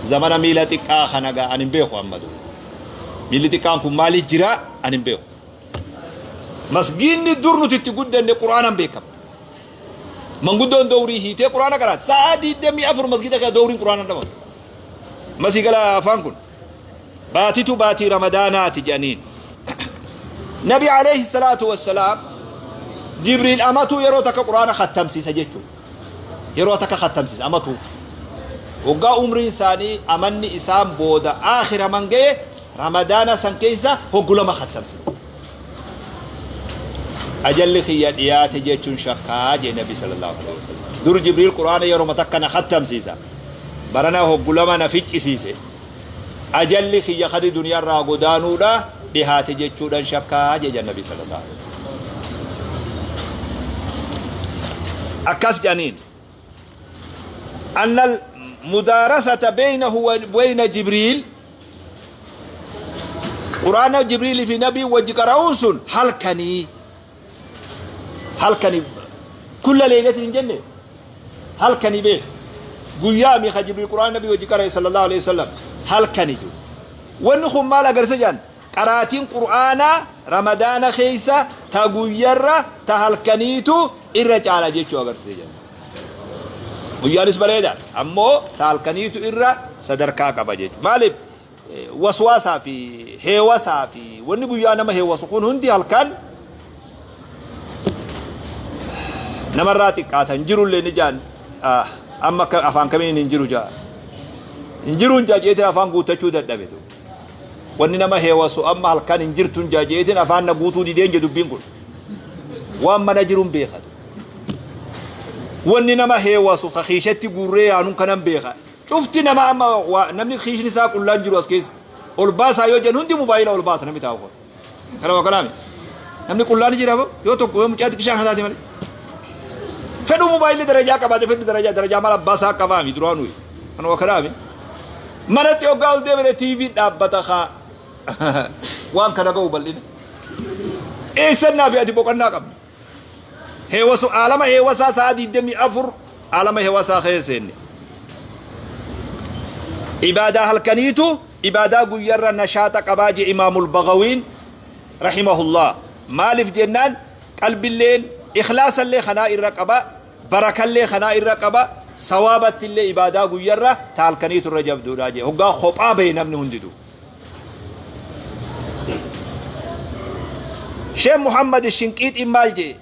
Zamana miila xiqqaa kana gaa ani hin beeku amma dura. Miilli xiqqaan kun maaliif jira ani hin beeku. Masgiinni dur nuti itti guddanne quraanaan beekama. Manguddoon dowrii hiitee quraana qaraati. Sa'aa 24 masgiida keessa dowriin quraana dhabamu. Masii gala afaan kun. Baatitu baatii Ramadaanaati jedhaniin. Nabi alayhi salaatu wassalaam Jibriil amatuu yeroo takka quraana khattamsiisa jechuudha. Yeroo takka khattamsiisa amatuu. Waggaa umriin isaanii amanni isaan booda aakhiraman ga'e Ramadaana san keessa hoggu lama khattamsiisa. Ajalli kiyya dhiyaate jechuun shakkaa jee Nabi sallallahu alaihi wasallam. Dur Jibriil quraana yeroo takka na khattamsiisa. Barana hoggu lama na ficcisiise. Ajalli kiyya kani duniyaarraa godaanuudha dhihaate jechuudhan shakkaa jee Nabi sallallahu alaihi wasallam. Akkas jedhaniin. Anna mudaarasata beynahu wa beyna Jibriil Quraana Jibriil fi Nabii wajji qara'uun sun halkanii halkanii kulla leeylatin hin jenne halkanii beek guyyaa mi ka Jibriil Quraana Nabii wajji qara'e sallallahu alaihi wasallam halkani jiru wanni kun maal agarsiisa jedhan qaraatiin Qur'aanaa Ramadaana keessa ta guyyarra ta halkaniitu irra caala jechuu agarsiisa jedhan. Guyyaanis bareeda ammoo ta halkaniitu irra sadarkaa qaba jechuudha. Maaliif waswaasaa fi heewasaa fi wanni guyyaa nama heewasu kun hundi halkan namarraa xiqqaatan jirullee ni jaan amma afaan kamiin hin jiru jaa hin jiruun jaa jeetiin afaan guuttachuu dadhabe. Wanni nama heewasu amma halkan hin jirtun jaajeetiin afaan na guutuu dideen jedhu dubbiin kun. Waan mana jiruun beekatu. Wanni nama heewasu ka kiishatti guurree yaanuun kanan beeka. Cufti nama amma namni kiishni isaa qullaan jiru as keessa. Ol baasaa yoo jennu hundi mobaayila ol baasa namni taa'u kun. Kana waa kanaami. Namni qullaan jira yoo tokko yoo mucaa xiqqishaa kan taate malee. Fedhu mobaayilli darajaa qabaate fedhu darajaa darajaa mala abbaa isaa qabaami duraanuu. Kana waa kanaami. Manatti hoggaa ol deemine TV dhaabbata kaa. Waan kana ga'u bal'ina. Eessannaa fi ati boqonnaa qabna. Heewasu aalama heewasaa sa'a 24 aalama heewasaa keessa seenne. Ibaadaa halkaniitu ibaadaa guyyarra nashaata qabaa je Imaamul Bagawiin rahimahullah. Maaliif jennaan qalbilleen ikhlaasallee kanaa irra qaba, barakallee kanaa irra qaba, sawaabattillee ibaadaa guyyarra ta halkaniitu irra jabduudha je. Hoggaa kophaa bahe namni hundinuu. Sheekh Muhammad Shinqiixiin maal jee?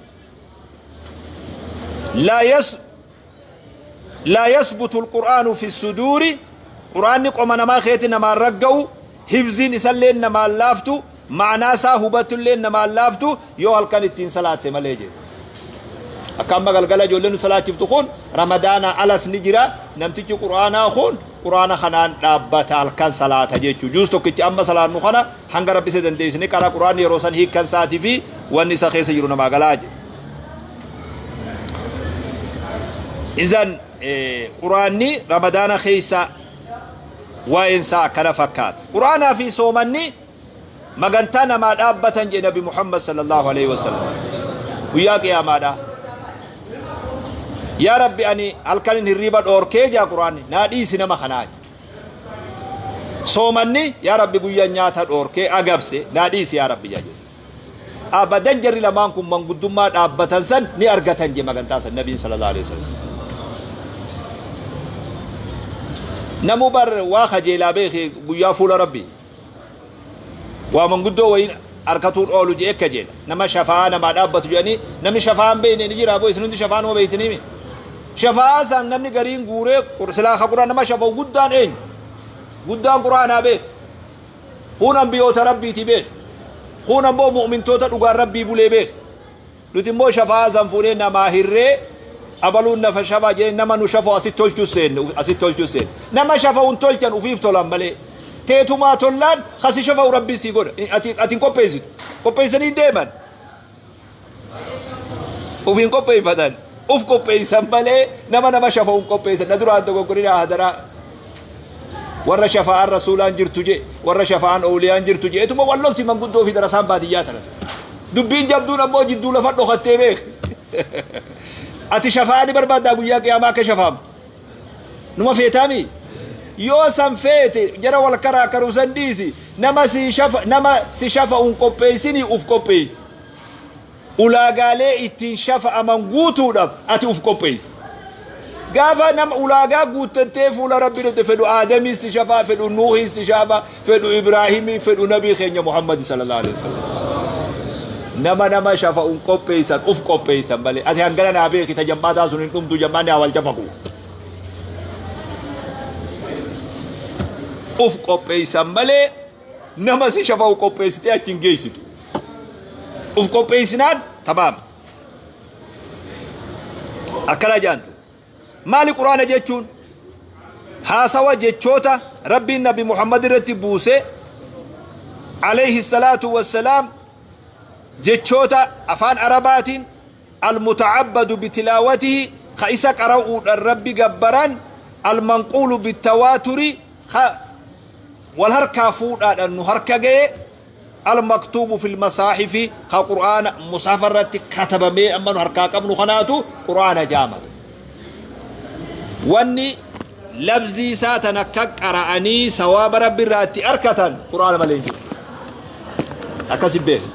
Laa yasbutu alqur'aanu fi suduuri, qur'aanni qoma namaa keeti namaan ragga'u, hifziin isallee namaan laaftu, ma'anaa isaa hubatullee namaan laaftu yoo halkan ittiin salaatte malee jee. Akka amma galgala ijoolleen nu salaachiftu kun ramadaana alas ni jira. Namtichi qur'aanaa kun qur'aana kanaan dhaabbata halkan salaata jechuu. Juuz tokkicha amma salaannu kana hanga rabbi isa dandeessine qara qur'aanni yeroo san hiikkan isaatii fi wanni isa keessa jiru namaa galaa jedhe. Izan qur'aanni ramadaana keessa waa'een isaa akkana fakkaata. Qur'aanaa fi soomanni magantaa namaa dhaabbatan jedhe Nabi Muhammad sallallahu alaihi wasallam. Guyyaa qiyaamaadha. Yaa Rabbi, ani halkanin hirriiba dhoorkee jaa, qur'aanni naa dhiisi nama kanaa. Soomanni yaa Rabbi guyyaa nyaata dhoorkee agabse naa dhiisi yaa Rabbi jaa jedhe. Abadan jarri lamaan kun manguddummaa dhaabbatan san ni argatan je magantaa san Nabiin sallallahu alaihi wasallam. Namu bar waa kajeelaa beeke guyyaa fuula Rabbii. Waa manguddoo wayiin harkatuun oolu jedhee kajeela. Nama shafa'aa namaa dhaabbatu jedhanii namni shafa'aa hin beekne ni jira boo, isin hundi shafa'aa numa beektanii. Shafa'aa san namni gariin guuree silaa ka quraan nama shafa'u guddaan eenyu? Guddaan quraanaa beek. Kun ambiyoota Rabbiiti beek. Kun ammoo mu'mintoota dhugaan Rabbii bulee beek. Nuti immoo shafa'aa san fuunee namaa hirree abaluun nafa shafaa jedhee nama nu shafa'u asitti tolchuu seenne, asitti tolchuu seenne. Nama shafa'u hin tolchan, ufiif tolan malee. Teetumaa tollaan kasi shafa'u Rabbi sii godha. Ati hin qopheessitu. Qopheessanii deeman. Uf hin qopheeffatan. Uf qopheessan malee nama nama shafa'u hin qopheessan. Na duraan dogoggorinaa hadaraa. Warra shafa'aan rasuulaan jirtu je, warra shafa'aan ooliyaan jirtu je, etuma wal lolti manguddoo fi darasaan baadiyyaa tana. Dubbiin jabduun ammoo jidduu lafa dhokattee beek. Ati shafa'aa ni barbaaddaa guyyaa qiyaamaa akka shafa'amtu? Numa feetaami? Yoo san feete jara wal karaa karuu san dhiisi, nama si shafa nama si shafa'uun qopheessinii uf qopheessi. Ulaagaalee ittiin shafa'aman guutuudhaaf ati uf qopheessi. Gaafa nama ulaagaa guuttattee fuula Rabbii dhufte, fedhu Aadamii si shafaa, fedhu Nuuhii si shafaa, fedhu Ibraahimii, fedhu Nabii keenya Muhammad sallallahu alaihi wasallam. Nama nama shafa'uun qopheessan uf qopheessan malee. Ati hangana naa beeki, ta jammaataa sun hin dhumtu, jammaanni haa wal shafaqu. Uf qopheessan malee nama si shafa'u qopheessitee achi hin geessitu. Uf qopheessinaan tamaam. Akkana jaantu. Maali quraana jechuun? Haasawa jechoota Rabbiin Nabi Muhammad irratti buuse alayhi salaatu wassalaam, jechoota afaan Arabaatiin almutacabbadu bitilaawatihi, ka isa qara'uudhaan Rabbi gabbaran, almanquulu bitawaaturi, ka wal harkaa fuudhaadhaan nu harka ga'e, almaktuubu fil masaahifi, ka qur'aana mushafa irratti katabamee amma nu harkaa qabnu kanaatu qur'aana jaamatu. Wanni labzii isaa tan akka qara'anii sawaaba Rabbi irraa itti arkatan qur'aana malee hin jiru. Akkasi beeku.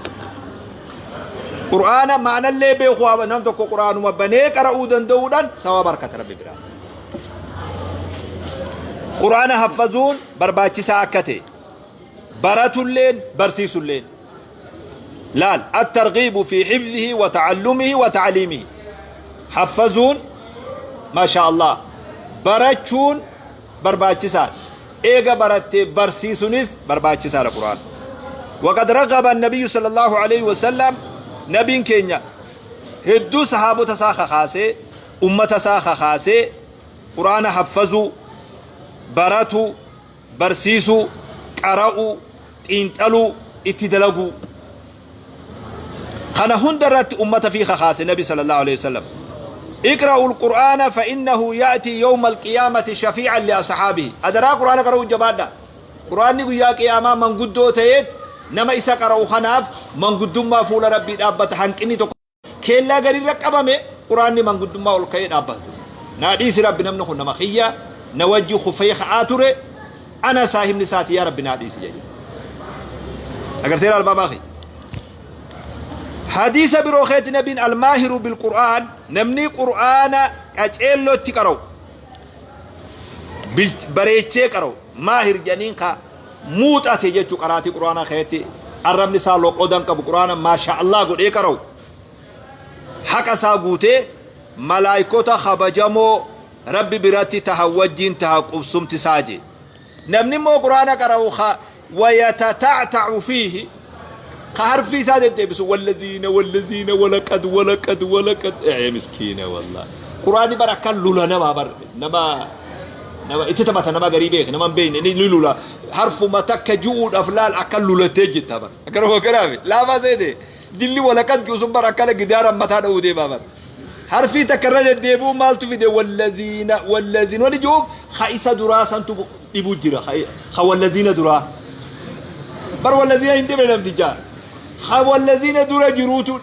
Qur'aana ma'anallee beeku haa nam tokko qur'aanuma banee qara'uu danda'uudhaan sawaaba arkata Rabbi biraa. Qur'aana haffazuun barbaachisaa akka ta'e baratulleen barsiisulleen. Laal, at-targhiibu fi hifzihi wa ta'allumihi wa ta'liimihi. Haffazuun, maasha Allah, barachuun barbaachisaadha. Eega barattee barsiisunis barbaachisaadha Qur'aana. Waqad ragaba nabiyyu sallallahu alaihi wasallam, nabiin keenya hedduu sahaabota isaa kakaasee, ummata isaa kakaasee, Qur'aana haffazuu, baratuu, barsiisuu, qara'uu, xiinxaluu, itti dalaguu. Kana hunda irratti ummata fi kakaase nabi sallallahu alaihi wasallam. اقرأوا القرآن فإنه يأتي يوم القيامة شفيعا لأصحابه. Adaraa Qur'aana qara'uu jabaadha. Qur'aanni guyyaa qiyaamaa manguddoo ta'eet nama isa qara'u kanaaf manguddummaa fuula Rabbii dhaabbata. Hanqinni tokko keellaa garirra qabame, Qur'aanni manguddummaa ol ka'ee dhaabbatu. Naa dhiisi Rabbi, namni kun nama kiyya na wajji kufee ka'aa ture, ana saahibni isaati, yaa Rabbi naa dhiisi jedhe. Agarteera albaabaa kiyya. Hadiisa biroo keetti nabiin الماهر بالقرآن, namni Qur'aana qaceellootti qara'u, bareechee qara'u, maahir jedhaniin ka muuxate jechuu, qaraatii Qur'aanaa keetti arrabni isaa loqodan qabu, Qur'aana maasha Allah godhee qara'u, haqa isaa guutee malaayikota kabajamoo Rabbi biratti taha wajjiin taha qubsumti isaa jee. Namni immoo Qur'aana qara'u ka ويتتعتع فيه, ka harfii isaa deddeebisu, والذين والذين ولقد ولقد ولقد, ee miskiina wallah, Qur'aanni bara akka lula nama bar nama nama itti taphata, nama garii beek, nama hin beekne ni lula. Harfuma takka ju'uudhaaf laal akka lulattee jirta bar, akkana kanaafi laafaa seete dilli ولقد ji'u sun bar akkana gidaara mataa dha'uu deemaa bar. Harfii takka irra deddeebi'uu maaltu fide? والذين والذين wani ji'uuf ka isa duraa santu dhibuu jira, ka والذين duraa bar, والذين hin dhibe namtichaa, ka والذين dura jiruutu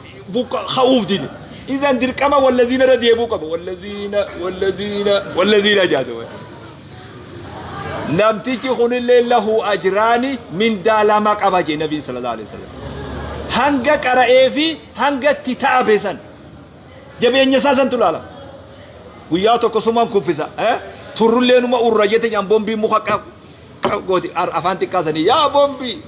ka'uuf dide. Izan dirqama والذين irra deebi'uu qaba. والذين والذين والذين jaate. Namtichi kunillee له أجران, mindaa lama qaba jee nabiin صلى الله عليه وسلم. Hanga qara'ee fi hanga itti ta'abe san, jabeenya isaa santu laalama. Guyyaa tokko suman kuffisa, turrullee numa urra jette nyaan bombii muka gooti afaan xiqqaasanii, yaa bombii,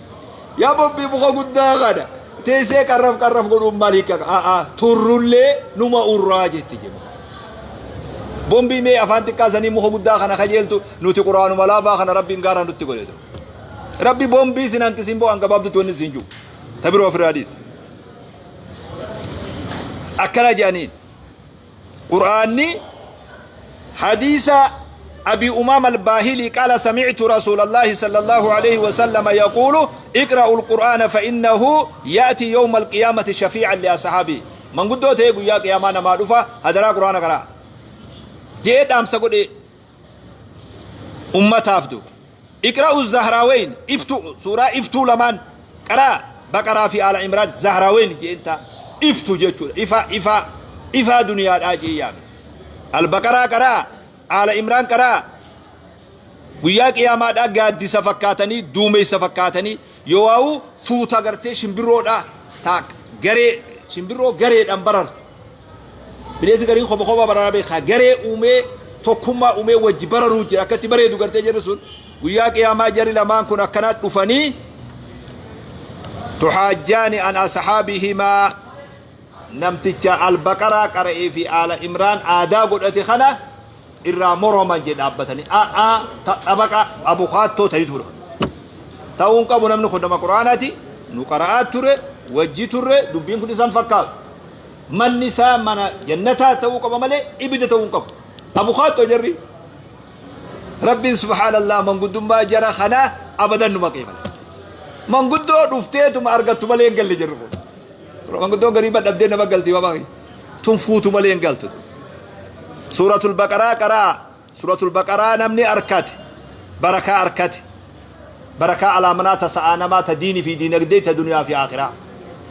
yaa bombii, muka guddaa kana teessee qarraf qarraf godhuun maal hiika? A'a, turrullee numa urraa jette jedhu. Bombii mee afaan xiqqaasanii muka guddaa kana kajeeltu. Nuti Quraanuma laafaa kana Rabbiin gaara nutti godhe. Rabbi bombii sin hanqisiin boo hangabaabdutti wanni siin jiru ta biroo ofirraa dhiisi. Akkana jedhaniin Qur'aanni. حديث أبي أمامة الباهلي قال: سمعت رسول الله صلى الله عليه وسلم يقول: اقرأوا القرآن فإنه يأتي يوم القيامة شفيعا لأصحابه. Manguddoo ta'e guyyaa qiyaamaa namaa dhufa. Hadaraa Qur'aana qaraa jee dhaamsa godhe ummataaf duuba. اقرأوا الزهراوين, iftu suuraa iftuu lamaan qaraa, Baqaraa fi Aala Imraan. زهراوين jeenta iftu jechuudha, ifa ifa ifaa duniyaadhaa jee yaame. Albaqaraa qaraa, Aala Imraan qaraa. Guyyaa qiyaamaadhaa gaaddisa fakkaatanii, duumeysa fakkaatanii, yoo waa'u tuuta gartee shimbirroodha taa garee shimbirroo gareedhaan barartu. Bineensi gariin kopha kopha bararaa beekaa, garee uumee, tokkummaa uumee wajji bararuu jira. Akkatti bareedu gartee jedhu sun guyyaa qiyaamaa jarri lamaan kun akkanaa dhufanii تحاجان عن أصحابهما, namticha Albaqaraa qara'ee fi Aala Imraan aadaa godhate kana irraa moroman jedhe dhaabbatanii a'aa xabaqa abukaattoo ta'itu dhufan. Ta'uun qabu, namni kun nama Quraanaati, nu qara'aa ture, wajji turre, dubbiin kun isan fakkaatu, manni isaa mana jannataa ta'uu qaba malee ibidda ta'uu hin qabu. Abukaattoo jarri. Rabbiin subhaanallah manguddummaa jara kanaa abadan numa qeebala. Manguddoo dhufteetuma argattu malee hin galle jarri kun. Manguddoon garii badhabdee nama galti, baba tun fuutu malee hin galtu. Suuratul Baqaraa qaraa. Suuratul Baqaraa namni arkate barakaa arkate, barakaa alaamanaa ta sa'aa namaa, ta diinii fi diinagdee, ta duniyaa fi akhiraa,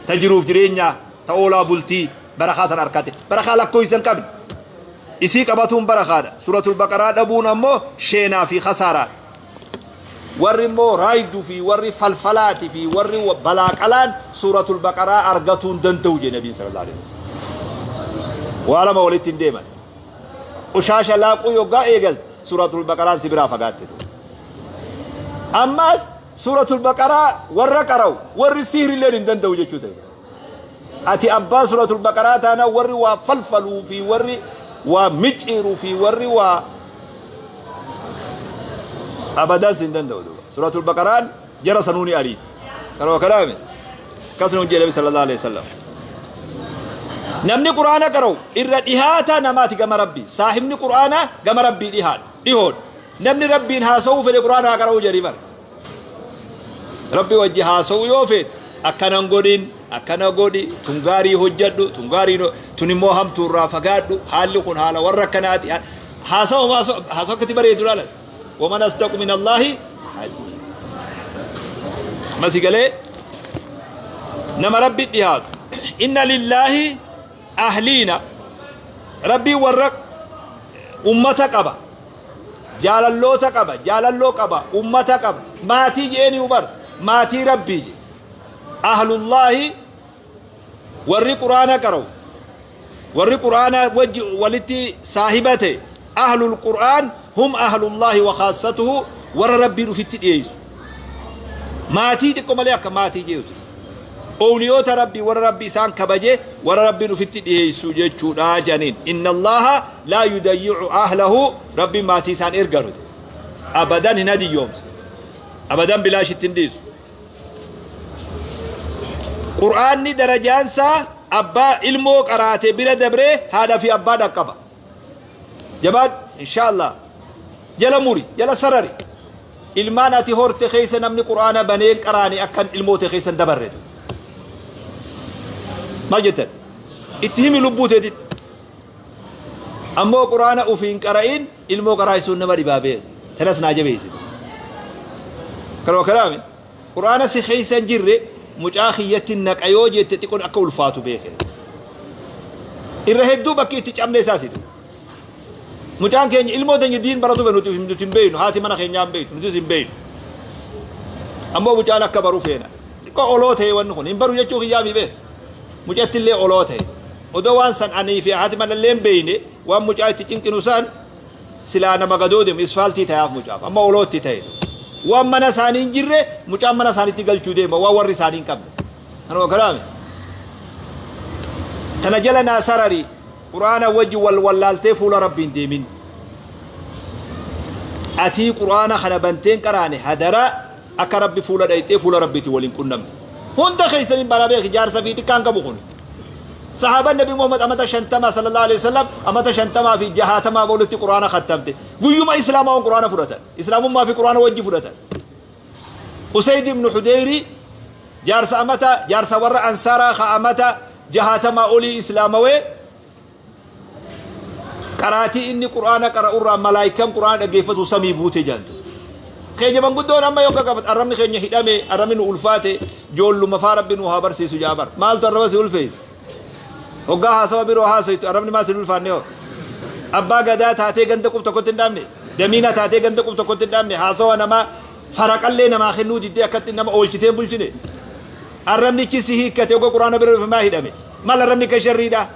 ta jiruuf jireenyaa, ta oolaa bultii, barakaa san arkate, barakaa lakkoofsa hin qabne. Isii qabatuun barakaadha. Suuratul Baqaraa dhabuun ammoo sheenaa fi khasaaraadha. Warri immoo raayduu fi warri falfalaati fi warri balaaqalaan Suuratul Baqaraa argatuu hin danda'u jee nabiin صلى الله عليه وسلم. Waa lama walitti hin deeman. Qushaasha laaquu yoggaa eegalte, Suuratul Baqaraan si biraa fagaatte. Ammas Suuratul Baqaraa warra qara'u warri sihrilleen hin danda'u jechuu ta'e. Ati abbaa Suuratul Baqaraa taana, warri waa falfaluu fi warri waa micciiruu fi warri waa Abadan sin danda'u duuba. Suuratul Baqaraan jara sanuu ni ariiti. Kanuma kanaame akkasuma jedhe Nabi sallallahu alaihi wasallam. Namni Qur'aana qara'u irra dhihaata namaati gama Rabbii. Saahibni Qur'aanaa gama Rabbii dhihaadha. Dhihoodha. Namni Rabbiin haasa'uu fedhe Qur'aana haa qara'uu jedhi bara. Rabbi wajji haasa'uu yoo fedhe akkanan godhin, akkana godhi, tun gaarii hojjadhu, tun gaarii tun immoo hamtuu irraa fagaadhu, haalli kun haala warra akkanaati. Haasa'u haasa'u akkatti bareedu laala. Waman asdaqu min Allaahi masi galee nama Rabbi dhihaatu. Inna lillaahi ahliina, Rabbiin warra ummata qaba, jaalalloota qaba, jaalalloo qaba, ummata qaba, maatii jeeni ubar maatii Rabbii je. Ahlullaahi warri Quraana qara'u, warri Quraana wajji walitti saahibate, ahlul Qur'aan hum ahlullaahi wa khaassatuhu, warra Rabbiin ufitti dhiyeessu. Maatii xiqqo malee akka maatii jeetu. Owliyoota Rabbii, warra Rabbi isaan kabaje, warra Rabbiin ufitti dhiyeessu jechuudha janiin. Inna Allaha laa yudayyi'u ahlahu, Rabbiin maatii isaan erganu abadan hin hadiyyoomsu, abadan bilaashitti hin dhiisu. Qur'aanni darajaansaa abbaa ilmoo qaraate bira dabree haadha fi abbaa dhaqqaba. Jabaad, insha Allah jala muri, jala sarari. Ilmaan ati horte keessa namni Qur'aana baneen qaraane akkan ilmoote keessa hin dabarre. Maal jettan? Itti himi lubbuu teetitti. Ammoo Qur'aana ufiin qara'in ilmoo qaraa'isuun nama dhibaa beeku. Tanas naa jabeessite. Kanuma kanaami Qur'aana si keessa hin jirre mucaa kiyyatti naqa yoo jette xiqqoon akka ulfaatu beeke. Irra hedduu bakki itti cabne isaa situ. Mucaan keenya ilmoo teenya diin baratu nuti nuti hin beeknu, haati mana keenyaa hin beektu, nutis hin beeknu. Ammoo mucaan akka baru feena. Xiqqoo oloo ta'e wanni kun hin baru jechuu kiyyaa mi beeku. Mucatti illee oloo ta'e. Odoo waan san anii fi haati mana illee hin beekne waan mucaa itti cinqinu san silaa nama gadoo deemu isfaaltii ta'aaf mucaaf. Amma olootti ta'e. Waan mana isaanii hin jirre mucaan mana isaaniitti galchuu deema waan warri isaanii hin qabne. Kanuma kanaami. Tana jala naa sarari, Qur'aana wajji wal wallaaltee fuula Rabbiin deemin. Atii Qur'aana kana banteen qaraane hadaraa akka Rabbi fuula dhayxee fuula Rabbiitiin waliin qunnamne. Hunda keessaniin baraa beeki, jaarsa fi xiqqaan qabu kun. Sahaabaan Nabi Muhammad amata 50 sallallahu alaihi wasallam amata 50 fi 60 walitti Qur'aana khattamte. Guyyuma Islaamaa waan Qur'aana fudhatan. Islaamummaa fi Qur'aana wajji fudhatan. Usayd ibn Hudayri jaarsa amata jaarsa warra Ansaaraa ka amata 60 olii Islaamawee qaraatii inni Qur'aana qara'urraa malaayikaan Qur'aana dhaggeeffatu samii buute jaantu. Keenya manguddoon amma yoo qaqqabat arrabni keenya hidhame, arrabni nu ulfaate, joolluma faa Rabbi nu haa barsiisu jaabar. Maaltu arraba si ulfeessu? Hoggaa haasawa biroo haasoytu arrabni maal si ulfaanne hoo? Abbaa gadaa taatee ganda qub tokkotti hin dhaabne, damiina taatee ganda qub tokkotti hin dhaabne, haasawa namaa faraqallee namaa kennuu diddee akkatti nama oolchitee hin bulchine. Arrabnichi si hiikkate hogga Qur'aana bira dhufe maa hidhame? Maal arrabni akka sharriidhaa?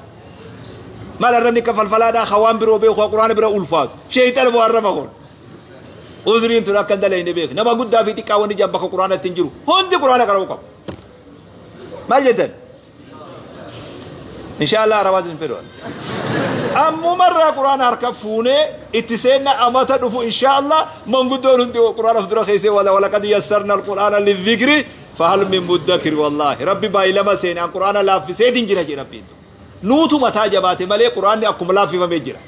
Maal arrabni akka falfalaadhaa? Ka waan biroo beeku Qur'aana bira ulfaatu. Sheeyxana moo arraba kun? Uzriin tun akka hin dalayne beek. Nama guddaa fi xiqqaa wanni jaan bakka Qur'aanatti hin jiru. Hundi Qur'aana qara'uu qabu. Maal jettan? Inshallah arabaas hin fedhu. Ammumarraa Qur'aana harka fuunee itti seenna amata dhufu inshallah manguddoon hundi Qur'aana of dura keessee wala walaqad yassarna al-Qur'aana lidhikri fahal min muddakir. Wallahi Rabbi baay'ilama seene an Qur'aana laaffiseetiin jira jedhe Rabbiin. Nuutu mataa jabaate malee Qur'aanni akkuma laaffifamee jira.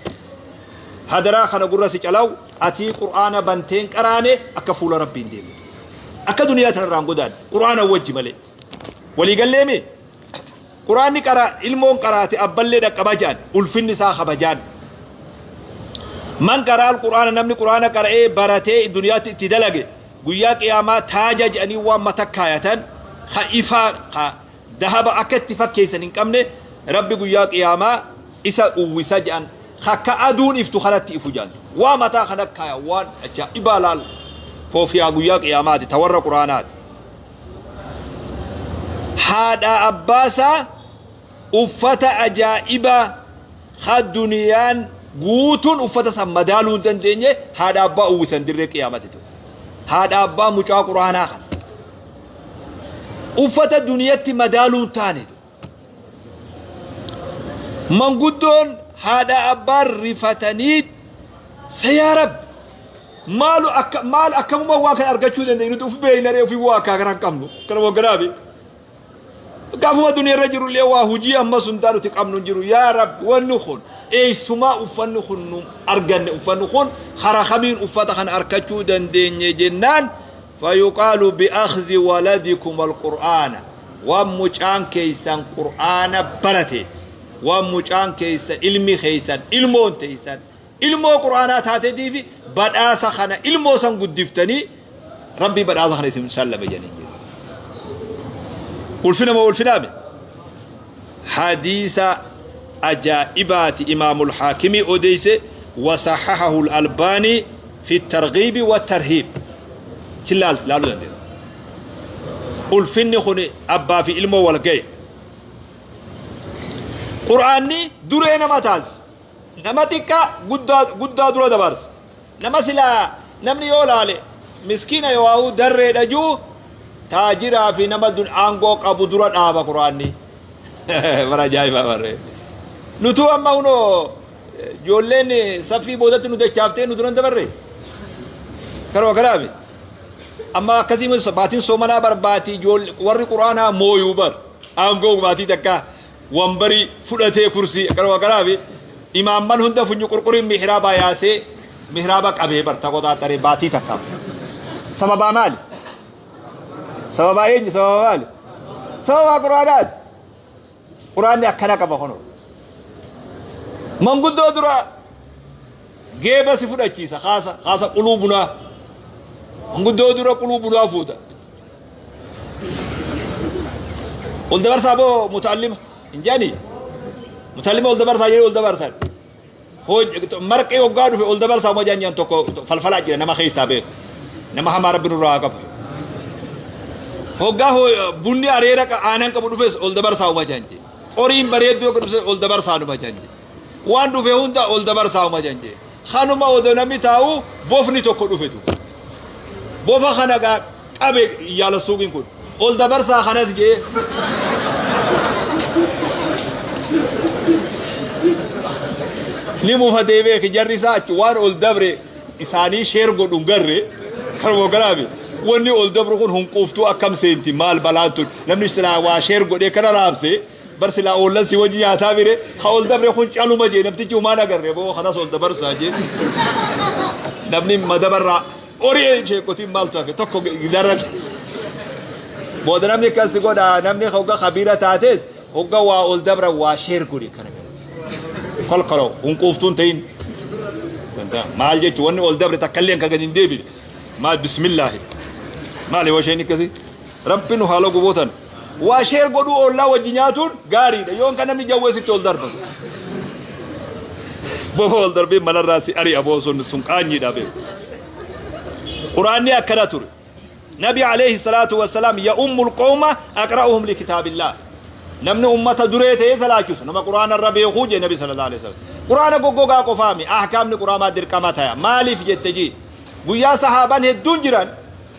Hadaraa kana gurra si calaw, atii Qur'aana banteen qaraane akka fuula Rabbiin deemne. Akka duniyaa tanarraan godaanne Qur'aana wajji malee. Walii galleemi? Qur'aanni qara ilmoon qaraate abballee dhaqqaba jedhan, ulfinni isaa kabajaan. Man qaraa al-Qur'aana, namni Qur'aana qara'ee baratee duniyaatti itti dalage guyyaa qiyaamaa taaja jedhanii waan mata kaayatan ka ifaa ka dahaba akka itti fakkeessan hin qabne Rabbi guyyaa qiyaamaa isa uwwisa jedhan, akka aduun iftu kanatti ifu jedhan. Waa mataa kana kaaya waan ajaa'ibaa laal, koofiyaa guyyaa qiyaamaati ta warra Qur'aanaati. Haadha abbaasaa uffata ajaa'ibaa ka duniyaan guutuun uffata san madaaluu hin dandeenye haadha abbaa uwwisan dirree qiyaamati ture. Haadha abbaa mucaa Qur'aanaa kana. Uffata duniyatti madaaluu hin taane. Manguddoon haadha abbaan rifatanii sa yaa Rabbi. Maalu akka maal akkamuma waan kana argachuu dandeenyu nuti uf beeynaree ofii waa akkaa kana hin qabnu. Kana waggaraabi. Gaafuma duniyaa irra jirullee waa hujii amma sun taa nuti qabnu hin jiru. Yaa Rabbi, wanni kun eessumaa uffanni kun nu arganne, uffanni kun hara kamiin uffata kana arkachuu dandeenye jennaan, fayuqaalu bi'akhzi waladikum alqur'aana, waan mucaan keessan qur'aana barate, waan mucaan keessan, ilmi keessan, ilmoon teessan ilmoo qur'aanaa taateetiifi badhaasa kana ilmoo san guddiftanii Rabbii badhaasa kana isin shallame jedhanii jiru. Ulfina moo ulfinaame? Hadiisa ajaa'ibaati Imaamul Haakimii odeeyse, wasahahahu al-Albaanii fi targhiibi wa tarhiib. Chillaal laaluu dandeenya. Ulfinni kun abbaa fi ilmoo wal ga'e. Qur'aanni duree nama taasisa. Nama xiqqaa guddaa guddaa dura dabarsa. Nama silaa namni yoo laale miskiina yoo'aa'uu darreedha juu, taajiraa fi nama dun aangoo qabu dura dhaaba qur'aanni. Bara ajaa'ibaa barree. Nutuu amma hunoo ijoolleen saffii boodatti nu dachaaftee nu duran dabarre. Karoo kanaami. Amma akkasii baatiin soomanaa barbaatii warri qur'aanaa mooyuu bar. Aangoo baatii takkaa wambarii fudhatee kursii akkanuma kanaafi imaamman hunda funyu qurquriin mihraabaa yaasee mihraaba qabee bar taqoxaaxaree baatii takkaaf. Sababaa maali? Sababaa eenyu? Sababaa maali? Sababaa quraanaati. Quraanni akkana qaba kunoo. Manguddoo dura geeba si fudhachiisa, kaasa kaasa quluu bunaa. Manguddoo dura quluu bunaa fuuta. Ol dabarsaa boo muta'allima hin jedhanii? Muta'allima ol dabarsaa jedhee ol dabarsan. Marqee hoggaa dhufe ol dabarsaa moo jedhan, tokko falfalaa jira nama keessaa beeku. Nama hamaa Rabbi nurraa haa qabu. Hoggaa bunni areera aanan qabu dhufes ol dabarsaa uma jedhan. Qoriin bareedduu akka dhufes ol dabarsaa numa jedhan. Waan dhufe hunda ol dabarsaa uma jedhan. Kanuma odoo namni taa'u bofni tokko dhufetu. Bofa kana gaa qabe yaala suuqiin kun. Ol dabarsaa kanas jee. Ni mufatee beeki jarri isaa achi waan ol dabre isaanii share godhu hin garre, kanuma garaabe. Wanni ol dabru kun hunquuftuu akkam seenti, maal balaan tun? Namni silaa waa share godhee kana raabse bar silaa oollan si wajji nyaataa bire, ka ol dabre kun caluma jee, namtichi humaan agarre boo kanas ol dabarsaa jee. Namni madabarraa horii sheekotiin maaltu hafe tokko gidaarratti. Booda namni akkas godha, namni hogga kabiira taates hogga waa ol dabra waa share godhe kana kolkoloo hunquuftuun ta'in. Maal jechuun, wanni ol dabre takka illee kan gadi hin deebine. Maal, bismillaahi, maali yoo isheen akkasii Rabbi nu haala gubootan. Waa share godhuu oollaa wajji nyaatuun gaariidha. Yoon kan namni jawwee sitti ol darbatu. Bofa ol darbee manarraa si ari'a boo, sun sun qaanyiidha beeku. Quraanni akkana ture. Nabi alayhi salaatu wassalaam ya'ummul qawma aqra'uhum likitaabillah. Namni ummata duree ta'ee salaachisu nama quraana irra beekuu jee Nabi sallallahu alaihi wasallam. Quraana goggogaa qofaami, ahkaamni quraanaa dirqama taya. Maaliif jette jii? Guyyaa sahaabaan hedduun jiran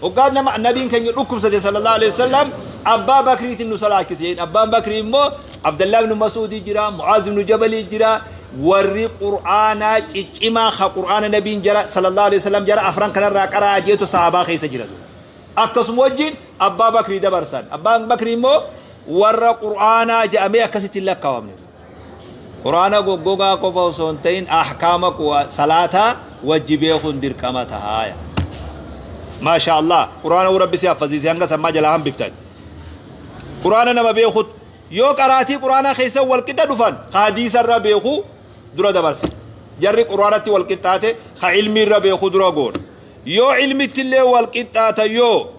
hoggaa nama nabiin keenya dhukkubsate sallallahu alaihi wasallam, Abbaa Bakriitiin nu salaachise jeen. Abbaan Bakrii immoo Abdallah ibn Mas'uudii jira, Mu'aaz ibn Jabalii jira, warri qur'aanaa ciccimaa ka qur'aana nabiin jara sallallahu alaihi wasallam jara afran kanarraa qara'aa jeetu sahaabaa keessa jira. Akkasuma wajjin Abbaa Bakrii dabarsan. Abbaan Bakrii immoo warra qur'aanaa jedhamee akkasitti hin lakkaawamne. Qur'aana goggogaa qofa osoo hin ta'in ahkaama salaataa wajji beekuun dirqama tahaaya. Maasha Allah, qur'aana Rabbi si haffasiise hanga sammaa jalaa hambiftan. Qur'aana nama beekut yoo qaraatii qur'aanaa keessa wal qixa dhufan, ka hadiisa irra beeku dura dabarse. Jarri qur'aanatti wal qixxaate, ka ilmii irra beeku dura goona. Yoo ilmitti illee wal qixxaata, yoo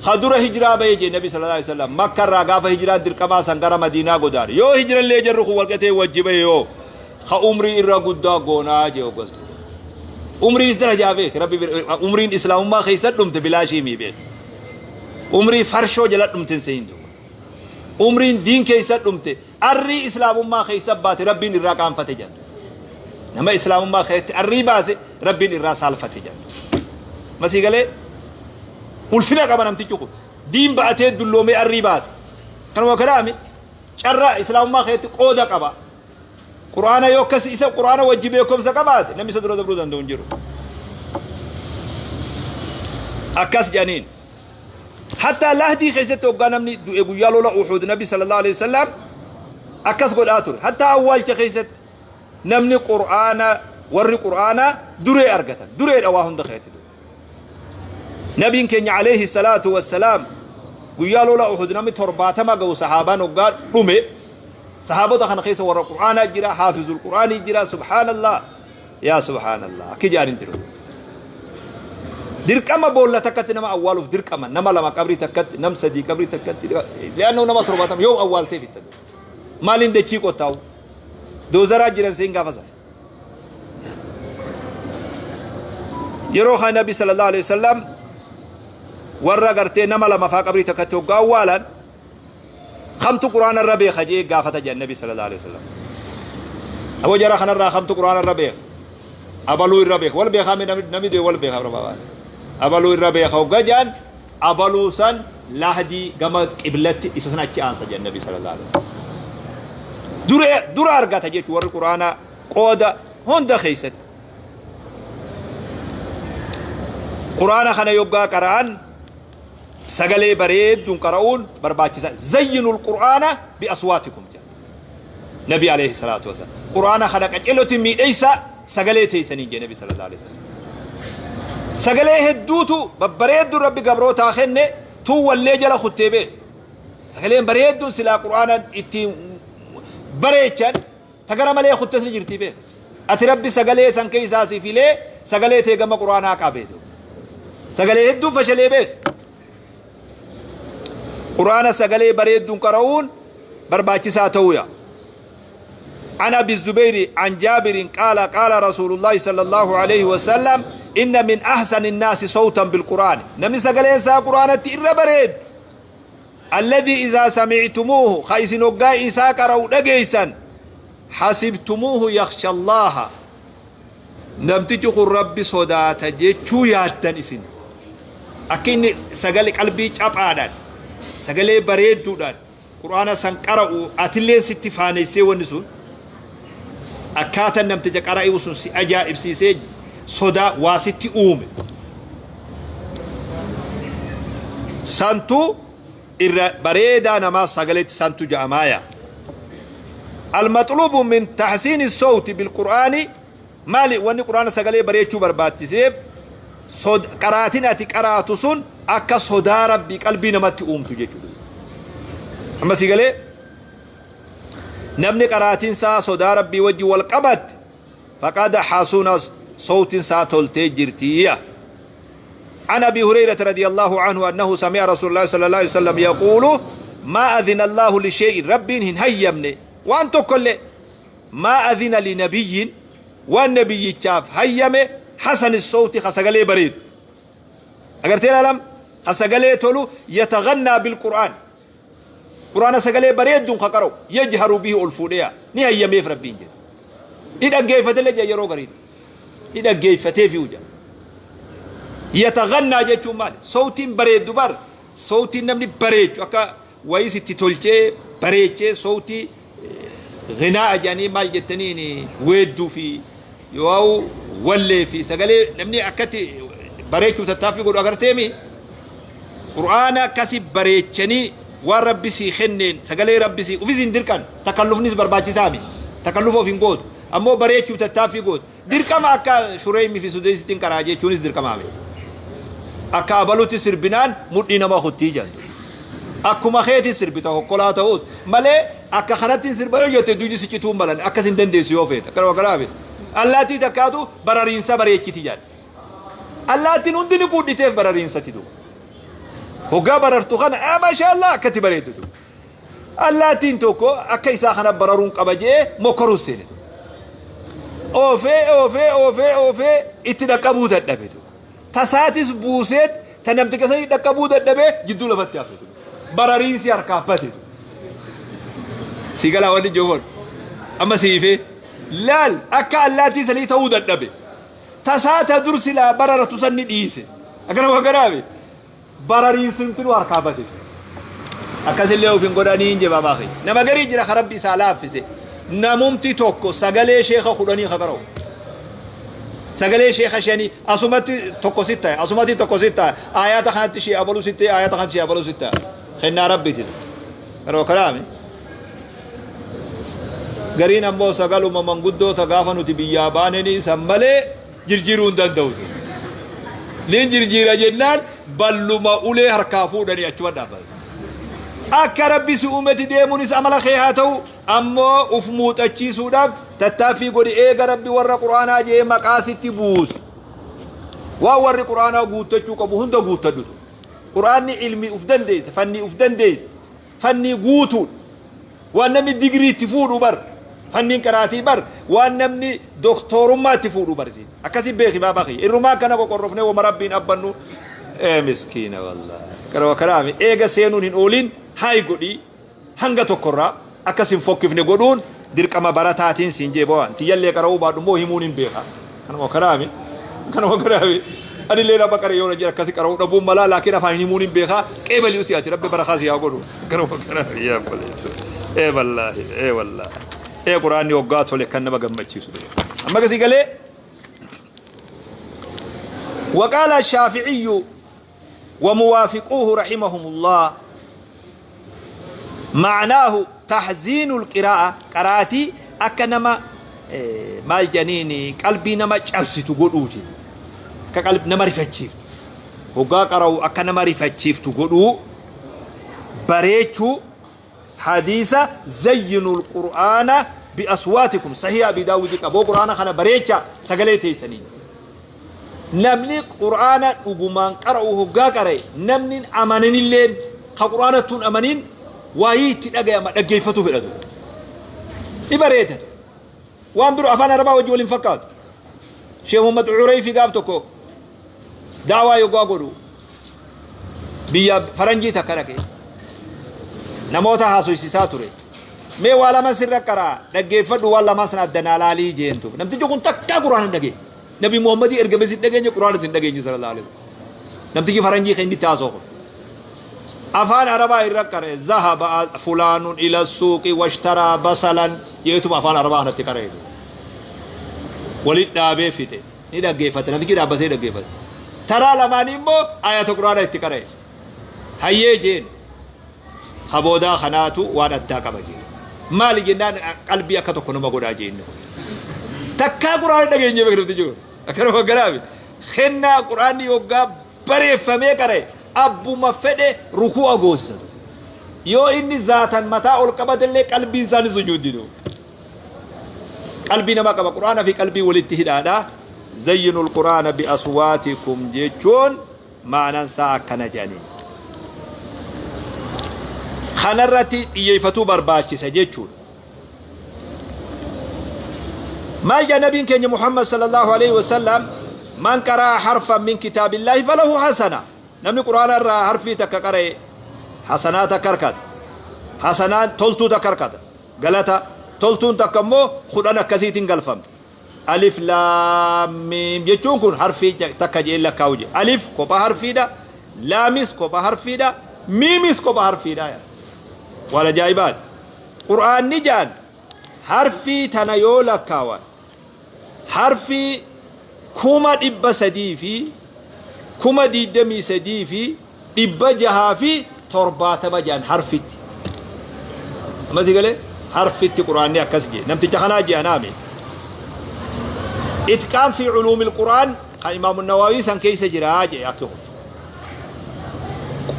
ka dura hijiraa bahee jee Nabi sallallahu alaihi wasallam Makka irraa gaafa hijiraan dirqamaa san gara Madiinaa godaane. Yoo hijirallee jarri kun wal qixee wajji bahe, yoo ka umrii irra guddaa goonaa jee hoggastu. Umriinis darajaa beek Rabbi, umriin islaamummaa keessa dhumte bilaashii mii beek. Umrii farshoo jala dhumte hin sehin duuba. Umriin diin keessa dhumte arrii islaamummaa keessa baate Rabbiin irraa qaanfate jedhu. Nama islaamummaa keessatti arrii baase Rabbiin irraa saalfate jedhu. Masii galee ulfina qaba namtichi kun. Diin ba'atee dulloomee arrii baase. Kanuma kanaami carraa islaamummaa keessatti qooda qaba. Qur'aana yoo akkas isa qur'aana wajji beekumsa qabaate namni isa dura dabruu danda'u hin jiru. Akkas jedhaniin. Hattaa lahdii keessatti hoggaa namni du'e guyyaa lola Uhud Nabi sallallahu alaihi wasallam akkas godhaa ture. Hattaa awwaalcha keessatti namni Qur'aana warri Qur'aana duree argatan. Dureedha waa hunda keessatti. Nabiin keenya alayhi salaatu wassalaam guyyaa lola Uhud namni 70 ga'u sahaabaan hoggaa dhume. Sahaabota kana keessa warra Qur'aanaa jira, haafizul Qur'aanii jira, subhaanallah. Yaa subhaanallah. Akki jedhan hin jiru. Dirqama boolla takkatti nama awwaaluuf dirqama nama lama qabrii takkatti nam sadii qabrii takkatti li'annoo nama 70 yoom awwaaltee fixxa maaliin dachii qottaa'u doozaraa jiran seen gaafa sana. Yeroo kana Nabi sallallahu alaihi wasallam warra gartee nama lama faa qabrii takkatti hoggaa awwaalan kamtu Qur'aana irra beeka jee gaafata jedhan Nabi sallallahu alaihi wasallam. Aboo jara kanarraa kamtu Qur'aana irra beeka? Abaluu irra beeka. Wal beekaa mee namni du'e wal beeka barbaadaa. Abaluu irra beeka hoggaa jedhan abaluu san lahdii gama qiblatti isa san achi aansa jedhan Nabi sallallahu alaihi wasallam. Dura dura argata jechuun warri Qur'aanaa qooda hunda keessatti. Qur'aana kana yoggaa qara'an sagalee bareedduun qara'uun barbaachisaa. Zayyinul Qur'aana bi aswaatikum jedha. Nabi alayhi salaatu wasallam. Qur'aana kana qaceeloti miidheysa sagalee teessaniin jedhe Nabi sallallahu alayhi wasallam. Sagalee hedduutu babbareedduun Rabbi gabrootaa kenne tun wallee jala kuttee beek. Sagaleen bareedduun silaa Qur'aana ittiin bareechan ta gara malee kuttes ni jirtii beek. Ati Rabbi sagalee san keessaa si filee sagalee tee gama Qur'aanaa qabee. Sagalee hedduu fashalee beek. Qur'aana sagalee bareedduun qara'uun barbaachisaa ta'uuya. عن أبي الزبير عن جابر قال قال رسول الله صلى الله عليه وسلم إن من أحسن الناس صوتا بالقرآن نمي سقلين سا قرآن إر بريد الذي إذا سمعتموه خيس نقا إسا قرأوا دقيسا حسبتموه يخشى الله نمتجخ الرب صداتا جيتشو ياتن إسن أكين سقل قلبي شابادان سقلي بريد دودان قرآن سن قرأوا أتلين ستفاني سيوان akkaataan namticha qara'uu sun si ajaa'ibsiisee sodaa waa sitti uume. Santu irra bareedaa namaa sagaleetti santu ja'amaaya. Almaxluubu min tahsiini sawti bilqur'aani maali wanni qur'aana sagalee bareechuu barbaachiseef qaraatiin ati qaraatu sun akka sodaa rabbii qalbii namatti uumtu jechuudha. Amma si galee namni qaraatiin isaa sodaa rabbii wajji wal qabatte faqad hasuna sawtin isaa toltee jirtiyya. عن أبي هريرة رضي الله عنه أنه سمع رسول الله صلى الله عليه وسلم يقول ما أذن الله لشيء رب هن هيمني وأنتو كل ما أذن لنبي والنبي شاف هيمه حسن الصوت خسقلي بريد أقرتين ألم خسقلي تولو يتغنى بالقرآن قرآن سقلي بريد دون خقرو يجهر به ألفونيا نهيمي في ربين جد إذا قيفت اللي جاي يرو قريد إذا قيفتي في وجه يتغنى جيتشو مال صوت بريد دبر صوت نمني بريد أكا ويس تتولشي بريد صوتي غناء جاني مال جتنيني ويدو في يواو ولي في سقلي نمني أكتي بريد تتافي قول أغرتيمي قرآن كسي بريدشني وربي سي خنين سقلي ربي سي وفي زين دركان تكلفني برباجي سامي تكلفه في قود أمو بريد تتافي قود دركما أكا شريمي في سوديستين كراجي تونس دركما عمي akka abalutti sirbinaan mudhii nama kuttii jedhu. Akkuma keeti sirbita hokkolaa ta'us malee akka kanatti sirba yoo jette duydi si cituu malan akkas hin dandeessu yoo feete. Kana wakalaame. Allaattii takkaatu barariinsa bareechiti jedhu. Allaattiin hundi ni quudhiteef barariinsatti duuba. Hoggaa barartu kana maashaallah akkatti bareeddu. Allaattiin tokko akka isaa kana bararuun qaba jee mokkoruus seene. Oofee oofee oofee oofee itti dhaqqabuu dadhabe. Tasaatis buuseet ta namti keessatti dhaqqabuu dadhabee jidduu lafatti hafe. Barariinsi harkaa bate. Si galaa wanni joon amma siifee laal akka allaattii sanii ta'uu dadhabe. Tasaata dur silaa bararatu sanni dhiise. Akkana waggaraame barariinsumtinuu harkaa bate. Akkasillee of hin godhanii hin jebaa baakee. Nama garii jira ka rabbi isaa laaffise. Namumti tokko sagalee sheeka 10 ka qara'u. Sagalee sheekha shanii asumatti tokko sitti ta'e, asumatti tokko sitti ta'e, aayaata kanatti ishee abaluu sitti ta'e, aayaata kanatti ishee abaluu sitti ta'e. Kennaa Rabbiiti. Yeroo kanaami. Gariin ammoo sagaluma manguddoota gaafa nuti biyyaa baananii san malee jirjiiruu hin danda'u. Nin jirjiira jennaan balluma ulee harkaa fuudhanii achuma dhaabbatan. Akka Rabbi si uumetti deemuunis amala kee haa ta'u, ammoo uf muuxachiisuudhaaf tattaaffii godhi. Eega Rabbi warra Qur'aanaa jee maqaa sitti buuse, waan warri Qur'aanaa guuttachuu qabu hunda guuttadhutu. Qur'aanni ilmii uf dandeesse, fannii uf dandeesse, fannii guutuudha. Waan namni digirii itti fuudhu bar, fanniin qaraatii bar, waan namni doktorummaa itti fuudhu bar isiin. Akkasi beeki baabaa kiyya. Irrumaa akkana qoqorrofnee wama Rabbiin abbannu ee miskiina wallaahi. Kana kanaami eega seenuun hin oolin haay godhii hanga tokkorraa akkas hin fokkifne godhuun dirqama barataatiin siin jee bawaan. Tiyyallee qara'uu baadhu immoo himuun hin beeka. Kanuma kanaami. Kanuma kanaami. Anillee nama qara yoo jira akkasi qara'uu dhabuun malaa, laakiin afaan himuun hin beeka. Qeebalii usii ati Rabbi barakaa si haa godhu. Kanuma kanaami yaa obboleessoo. Ee wallaahi, ee wallaahi. Ee Quraanni hoggaa tole kan nama gammachiisu. Amma gasii galee. وقال الشافعي وموافقوه رحمهم الله: معناه تحزين القراءة، قراتي akka nama maal janiini, qalbii nama cabsitu godhuuti, akka qalbii nama rifachiiftu, hoggaa qara'u akka nama rifachiiftu godhuu bareechuu. Hadiisa "زينوا القرآن بأصواتكم" صحيح أبي داود qaboo. Qur'aana kana bareecha sagalee teessaniin. Namni Qur'aana dhugumaan qara'u hoggaa qara'e, namni amananilleen ka Qur'aanattuun amanin waayii itti dhagayama, dhaggeeffatu fedhatu ni bareeda. Waan biroo afaan Arabaa wajji waliin fakkaatu. Sheekh Muhammad Cureyfi gaaf tokko daawaa yoggaa godhu biyya faranjii takka dhaqe, namoota haasofsiisaa ture. "Mee waa lama sirra qaraa, dhaggeeffadhu, waan lamaan sana addanaa laalii" jeentu. Namtichi kun takkaa Qur'aana hin dhageenye, Nabi Muhammadii ergame sin dhageenye, Qur'aana sin dhageenye صلى الله عليه وسلم. Namtichi faranjii kan inni itti haasoo kun afaan Arabaa irra qare. "ذهب فلان إلى السوق واشترى بصلا" jeetuma afaan Arabaa kanatti qaree walit dhaabee fixe. Ni dhaggeeffate, namtichi dhaabbatee dhaggeeffate. Taraa lamaanii immoo ayata Qur'aana itti qaree. "Hayyee" jeen, "Kaboodaa kanaatu waan addaa qaba" jeen. "Maali?" jennaan, "Qalbii akka tokko nama godhaa" jeen. Takkaa Qur'aana dhageenye beeknamti jiru akkanuma garaabi. Kennaa Qur'aanni yoggaa bareeffamee qare abbuma fedhe ruku'a goossatu. Yoo inni zaatan mataa ol qabatellee qalbiin isaanii sujuudditu. Qalbii nama qaba. Qur'aana fi qalbii walitti hidhaadha. "زينوا القرآن بأصواتكم" jechuun maanaan isaa akkana jedhanii. Kanarratti xiyyeeffatuu barbaachisa jechuudha. Maal jedha nabiin keenya Muhammad صلى الله عليه وسلم؟ "من قرأ حرفا من كتاب الله فله حسنة." Namni Qur'aana irraa harfii takka qara'e hasanaa takka harkata. Hasanaan toltuu takka harkata. Galata toltuun takka immoo 10 akkasiitiin galfamte. ألف لام ميم jechuun kun harfii takka jeen lakkaa'u jedhe. Alif kophaa harfiidha. Laamis kophaa harfiidha. Miimis kophaa harfiidha. Waan ajaa'ibaati. Qur'aanni jaan harfii tana yoo lakkaawan harfii 323,670 jaan harfitti. Amma si galee, harfitti Qur'aanni akkas jee. Namticha kanaa jee anaame. Itqaan في علوم القرآن kan Imaamu Nawaawii san keessa jiraa jee akka kun.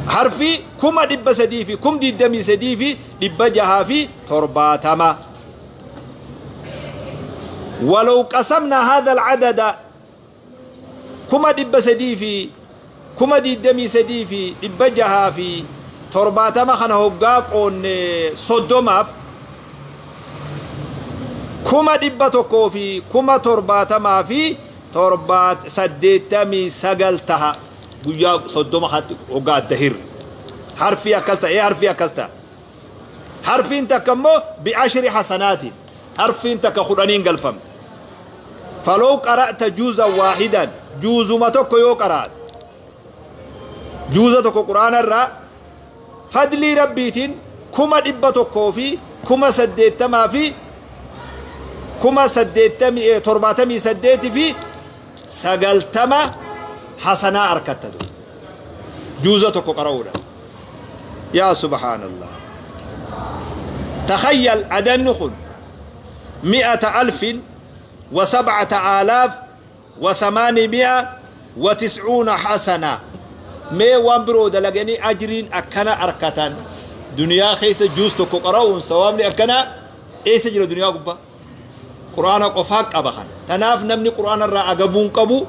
Harfi 323,670. ولو قسمنا هذا العدد 323,670 kana hoggaa qoonne 30f, 170,089 taha. Guyyaa 30 kanatti hoggaa adda hirre harfii akkas ta'e, harfii akkas ta'a. Harfiin takka immoo بعشر حسنات, harfiin takka 10n galfamte. فلو قرأت جزءا واحدا, juuzuma tokko yoo qaraate, juuza tokko Quraana irraa, fadlii Rabbiitiin 180,078 90 hasanaa arkatta du juuza tokko qara'uudha. Yaa subhaanallah, takhayyal, adanni kun 107,890 hasana. Mee waan biroo dalaganii ajriin akkana arkatan, duniyaa keessa juuz tokko qara'uun sawaabni akkana eessa jira duniyaa gubbaa? Qur'aana qofaa qaba kana. Tanaaf namni Qur'aana irraa agabuun qabu,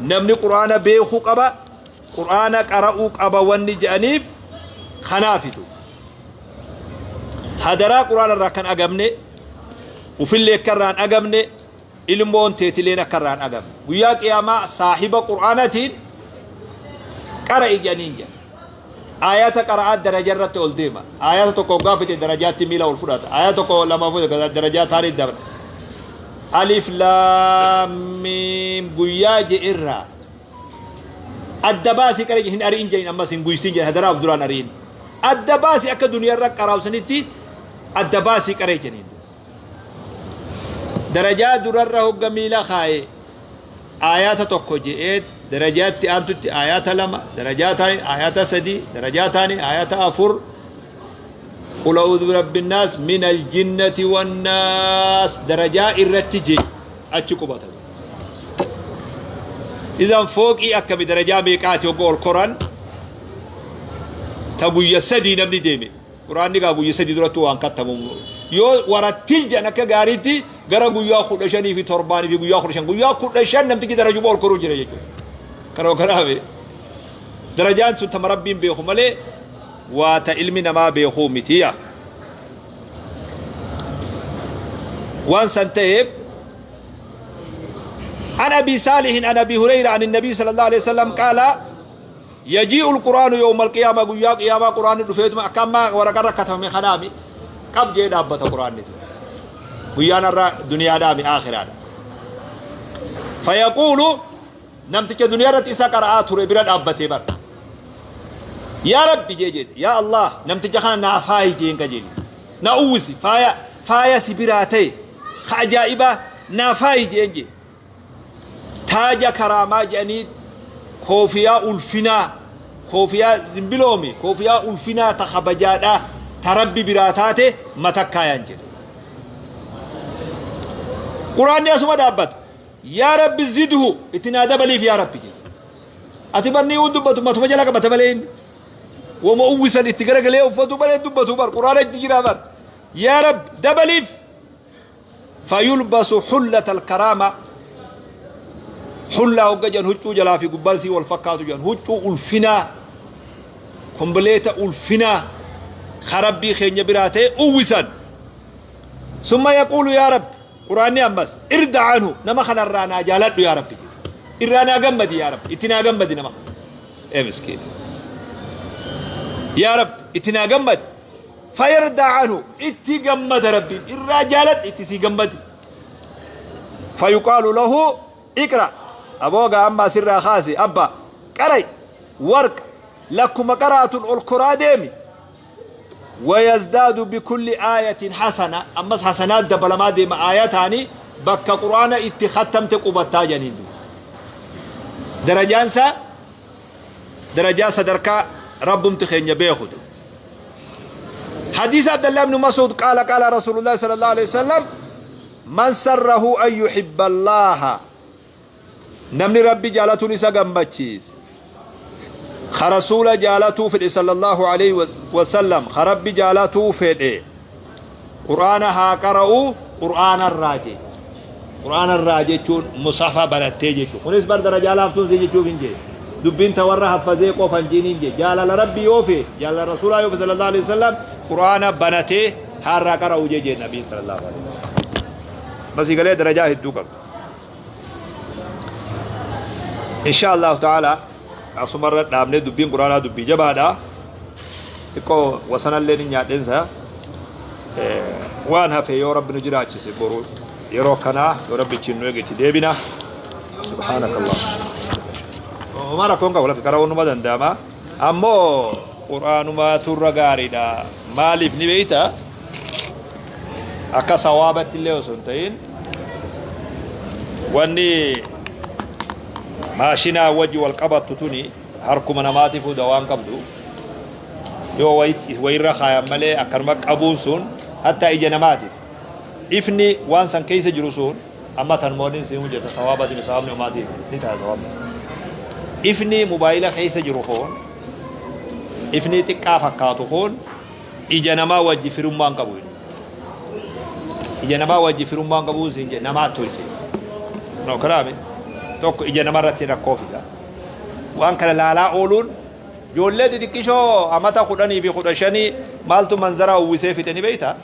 namni Qur'aana beekuu qaba, Qur'aana qara'uu qaba wanni je'aniif kanaafitu. Hadaraa, Qur'aana irraa kan agamne, ufillee akka irraa hin agamne, ilmoon teetileen akka irraa hin agamne. Guyyaa qiyaamaa saahiba Qur'aanatiin qara'i jedhaniin jedha. Ayata qara'aa daraja irratti ol deema. Ayata tokko hoggaa fixe darajaatti miila ol fudhata. Ayata tokko lama fudhata, darajaa taanii dabala. Alif laam miim guyyaa je'irraa adda baasii qara hin ari'in jedhin, ammas hin guysin jedhin, hadaraa of duraan ari'in. Adda baasii akka duniyaa irra qaraabsanitti adda baasii qaree jedhin. Darajaa durarra hogga miila kaaye aayaata tokko je'ee, darajaatti aantutti aayaata lama, darajaa taani aayaata sadi, darajaa taani aayaata afur. قل أعوذ برب الناس من الجنة والناس darajaa irratti je achi qubata. Idan fooqii akkami, darajaa meeqaati hogga ol koran ta guyya 3 namni deeme? Quraanni gaa guyya 3 duratti waan kattamu yoo warattil jedhan akka gaariitti gara guyyaa 15 fi torbaanii fi guyyaa 15, guyyaa 15 namtichi darajuma ol koruu jira jechuudha. Kanoo kanaaf darajaan sun tama Rabbiin beeku malee waa ta ilmi namaa beekuu mitiya. Waan san ta'eef, عن أبي صالح عن أبي هريرة عن النبي صلى الله عليه وسلم قال: يجيء القرآن يوم القيامة. Guyyaa qiyaamaa Qur'aan dhufeetuma akkama waraqarra katame kanaami qab jee dhaabbata Qur'aanni. Guyyaan irraa duniyaadhaami aakhiraadha. فيقول, namticha duniyaa irratti isa qara'aa ture bira dhaabbatee bara, "Yaa Rabbi," jee jedhe, "Yaa Allah, namticha kana naa faayi," jeen kajeeli, "Na uwwisi, faaya faaya si biraa ta'e ka ajaa'ibaa naa faayi," jeen jee. Taaja karaamaa jedhanii, koofiyaa ulfinaa, koofiyaa zimbiloomi, koofiyaa ulfinaa ta kabajaadhaa ta Rabbi biraa taate matakkaayaan jedhe. Quraanni asuma dhaabbata, "Yaa Rabbi, زده," itti naa dabaliif yaa Rabbi jedhe. Ati barni yoo dubbatu matuma jala qabata malee, inni wama uwwisan itti garagalee uffatu malee dubbatu bar. Quraana itti jira bar. "Yaa Rabbi, dabaliif." فيلبس حلة الكرامة. Hullaa hogga jedhan huccuu jalaa fi gubbaan sii wal fakkaatu jedhan, huccuu ulfinaa, kompleeta ulfinaa ka Rabbii keenya biraa ta'e uwwisan. ثم يقول: يا رب, Quraanni ammas, ارض عنه, nama kanarraa naa jaaladhu yaa Rabbi jedhe, irraa naa gammadi yaa Rabbi, itti naa gammadi nama kana. Ee miskiina, "Yaa Rabbi, itti naa gammadi." فيرضى عنه, itti gammada Rabbiin, irraa jaaladhu, itti sii gammadi. فيقال له: اقرأ. Aboogaa amma asirraa kaasi abba qaray, وارق, lakkuma qaraatun ol koraa deemi. ويزداد بكل آية حسنة, ammas hasanaat dabalamaa deema. Aayataani bakka Qur'aana itti khattamte qubattaa janiin. Darajaansa darajaa sadarkaa Rabbumti keenya beekutu. حديث عبد الله بن مسعود قال: قال رسول الله صلى الله عليه وسلم: من سره أن يحب الله, namni Rabbi jaalatuun isa gammachiise, ka Rasuula jaalatuu fedhe صلى الله عليه وسلم, ka Rabbi jaalatuu fedhe, Qur'aana haa qara'u. Qur'aana irraa jee, Qur'aana irraa jechuun musafa barattee jechuu. Kunis bar darajaa laaftuun si jechuuf hin jee, dubbiin ta warra haffazee qofa hin jiin hin jee. Jaalala Rabbi yoo fee, jaalala Rasuulaa yoo fee صلى الله عليه وسلم, Qur'aana banatee haarraa qara'u jee jee nabiin صلى الله عليه وسلم. Masii galee darajaa hedduu qabda. إن شاء الله تعالى asumarra dhaabnee, dubbiin Quraanaa dubbii jabaadha. Xiqqoo wasanallee ni nyaadhensa. Waan hafe yoo Rabbi nu jiraachise boru yeroo kanaa, yoo Rabbi ittiin nu eege, itti deebina. سبحانك الله, uma rakkoon qabu, lakka qara'uun numa danda'ama. Ammoo Qur'aanumaa turra gaariidha. Maaliif ni beeyta? Akka sawaabatti illee osoo hin ta'in wanni Maashinaa wajji wal qabattu tuni harkuma namaatiifuu dawaan qabdu. Yoo wayirra kaayan malee akkanuma qabuun sun hatta ija namaatiif. Ifni waan san keessa jiru sun amma tanmoonni siin hojjeta sawaabatiin sawaabni umaatiif ni ta'a sawaabni. Ifni mobaayila keessa jiru kun, ifni xiqqaa fakkaatu kun, ija namaa wajji firummaan qabu. Ija namaa wajji firummaan qabu siin jedhe, namaa tolche. No kanaami tokko ija namarratti rakkoo fida. Waan kana laalaa ooluun ijoollee xixiqqishoo amata 10 fi 15 maaltu manzaraa uwwisee fixe ni beektaa?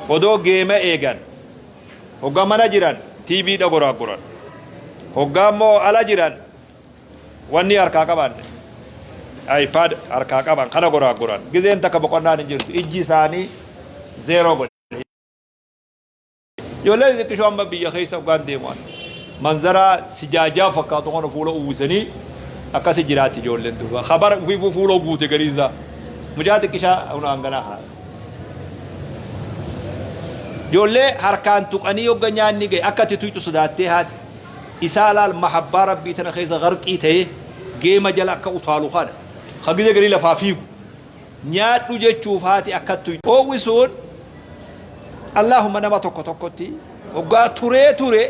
Odoo geema eegan, hoggaa mana jiran TV dha goraagoran, hoggaa immoo ala jiran wanni harkaa qaban, iPad harkaa qaban kana goraagoran. Gizeen takka boqonnaan hin jirtu, ijji isaanii zeeroo godhe. Ijoollee xixiqqishoo amma biyya keessa hoggaan deemuan manzaraa sijaajaa fakkaatu kana fuula uwwisanii akkasi jiraatti ijoolleen duuba. Kabara ufiifuu fuula guute gariinsaa. Mucaa xiqqishaa hanganaa kana. Ijoollee harkaan tuqanii hogga nyaanni gahe akka itti tuyxu sodaattee haati. Isaa laal, mahabbaa Rabbii tana keessa garqii ta'ee geema jala akka utaalu kana. Ka gizee garii lafaa fiigu. Nyaadhu jechuuf haati akka tuyxu. Oowwisuun Allahumma nama tokko tokkotti hoggaa turee ture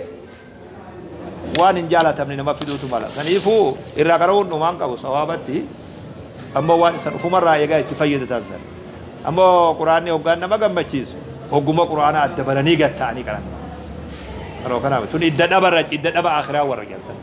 waan hin jaalatamne nama fiduutu mala. Saniifuu irraa qara'uun dhumaan qabu sawaabatti, ammoo waan isan ufumarraa eegaa itti fayyadatan san. Ammoo Quraanni hoggaan nama gammachiisu hogguma Quraana adda bananii gad ta'anii qaran. Yeroo kanaaf tun idda dhaba irra, idda dhaba akhiraa warra jedhan.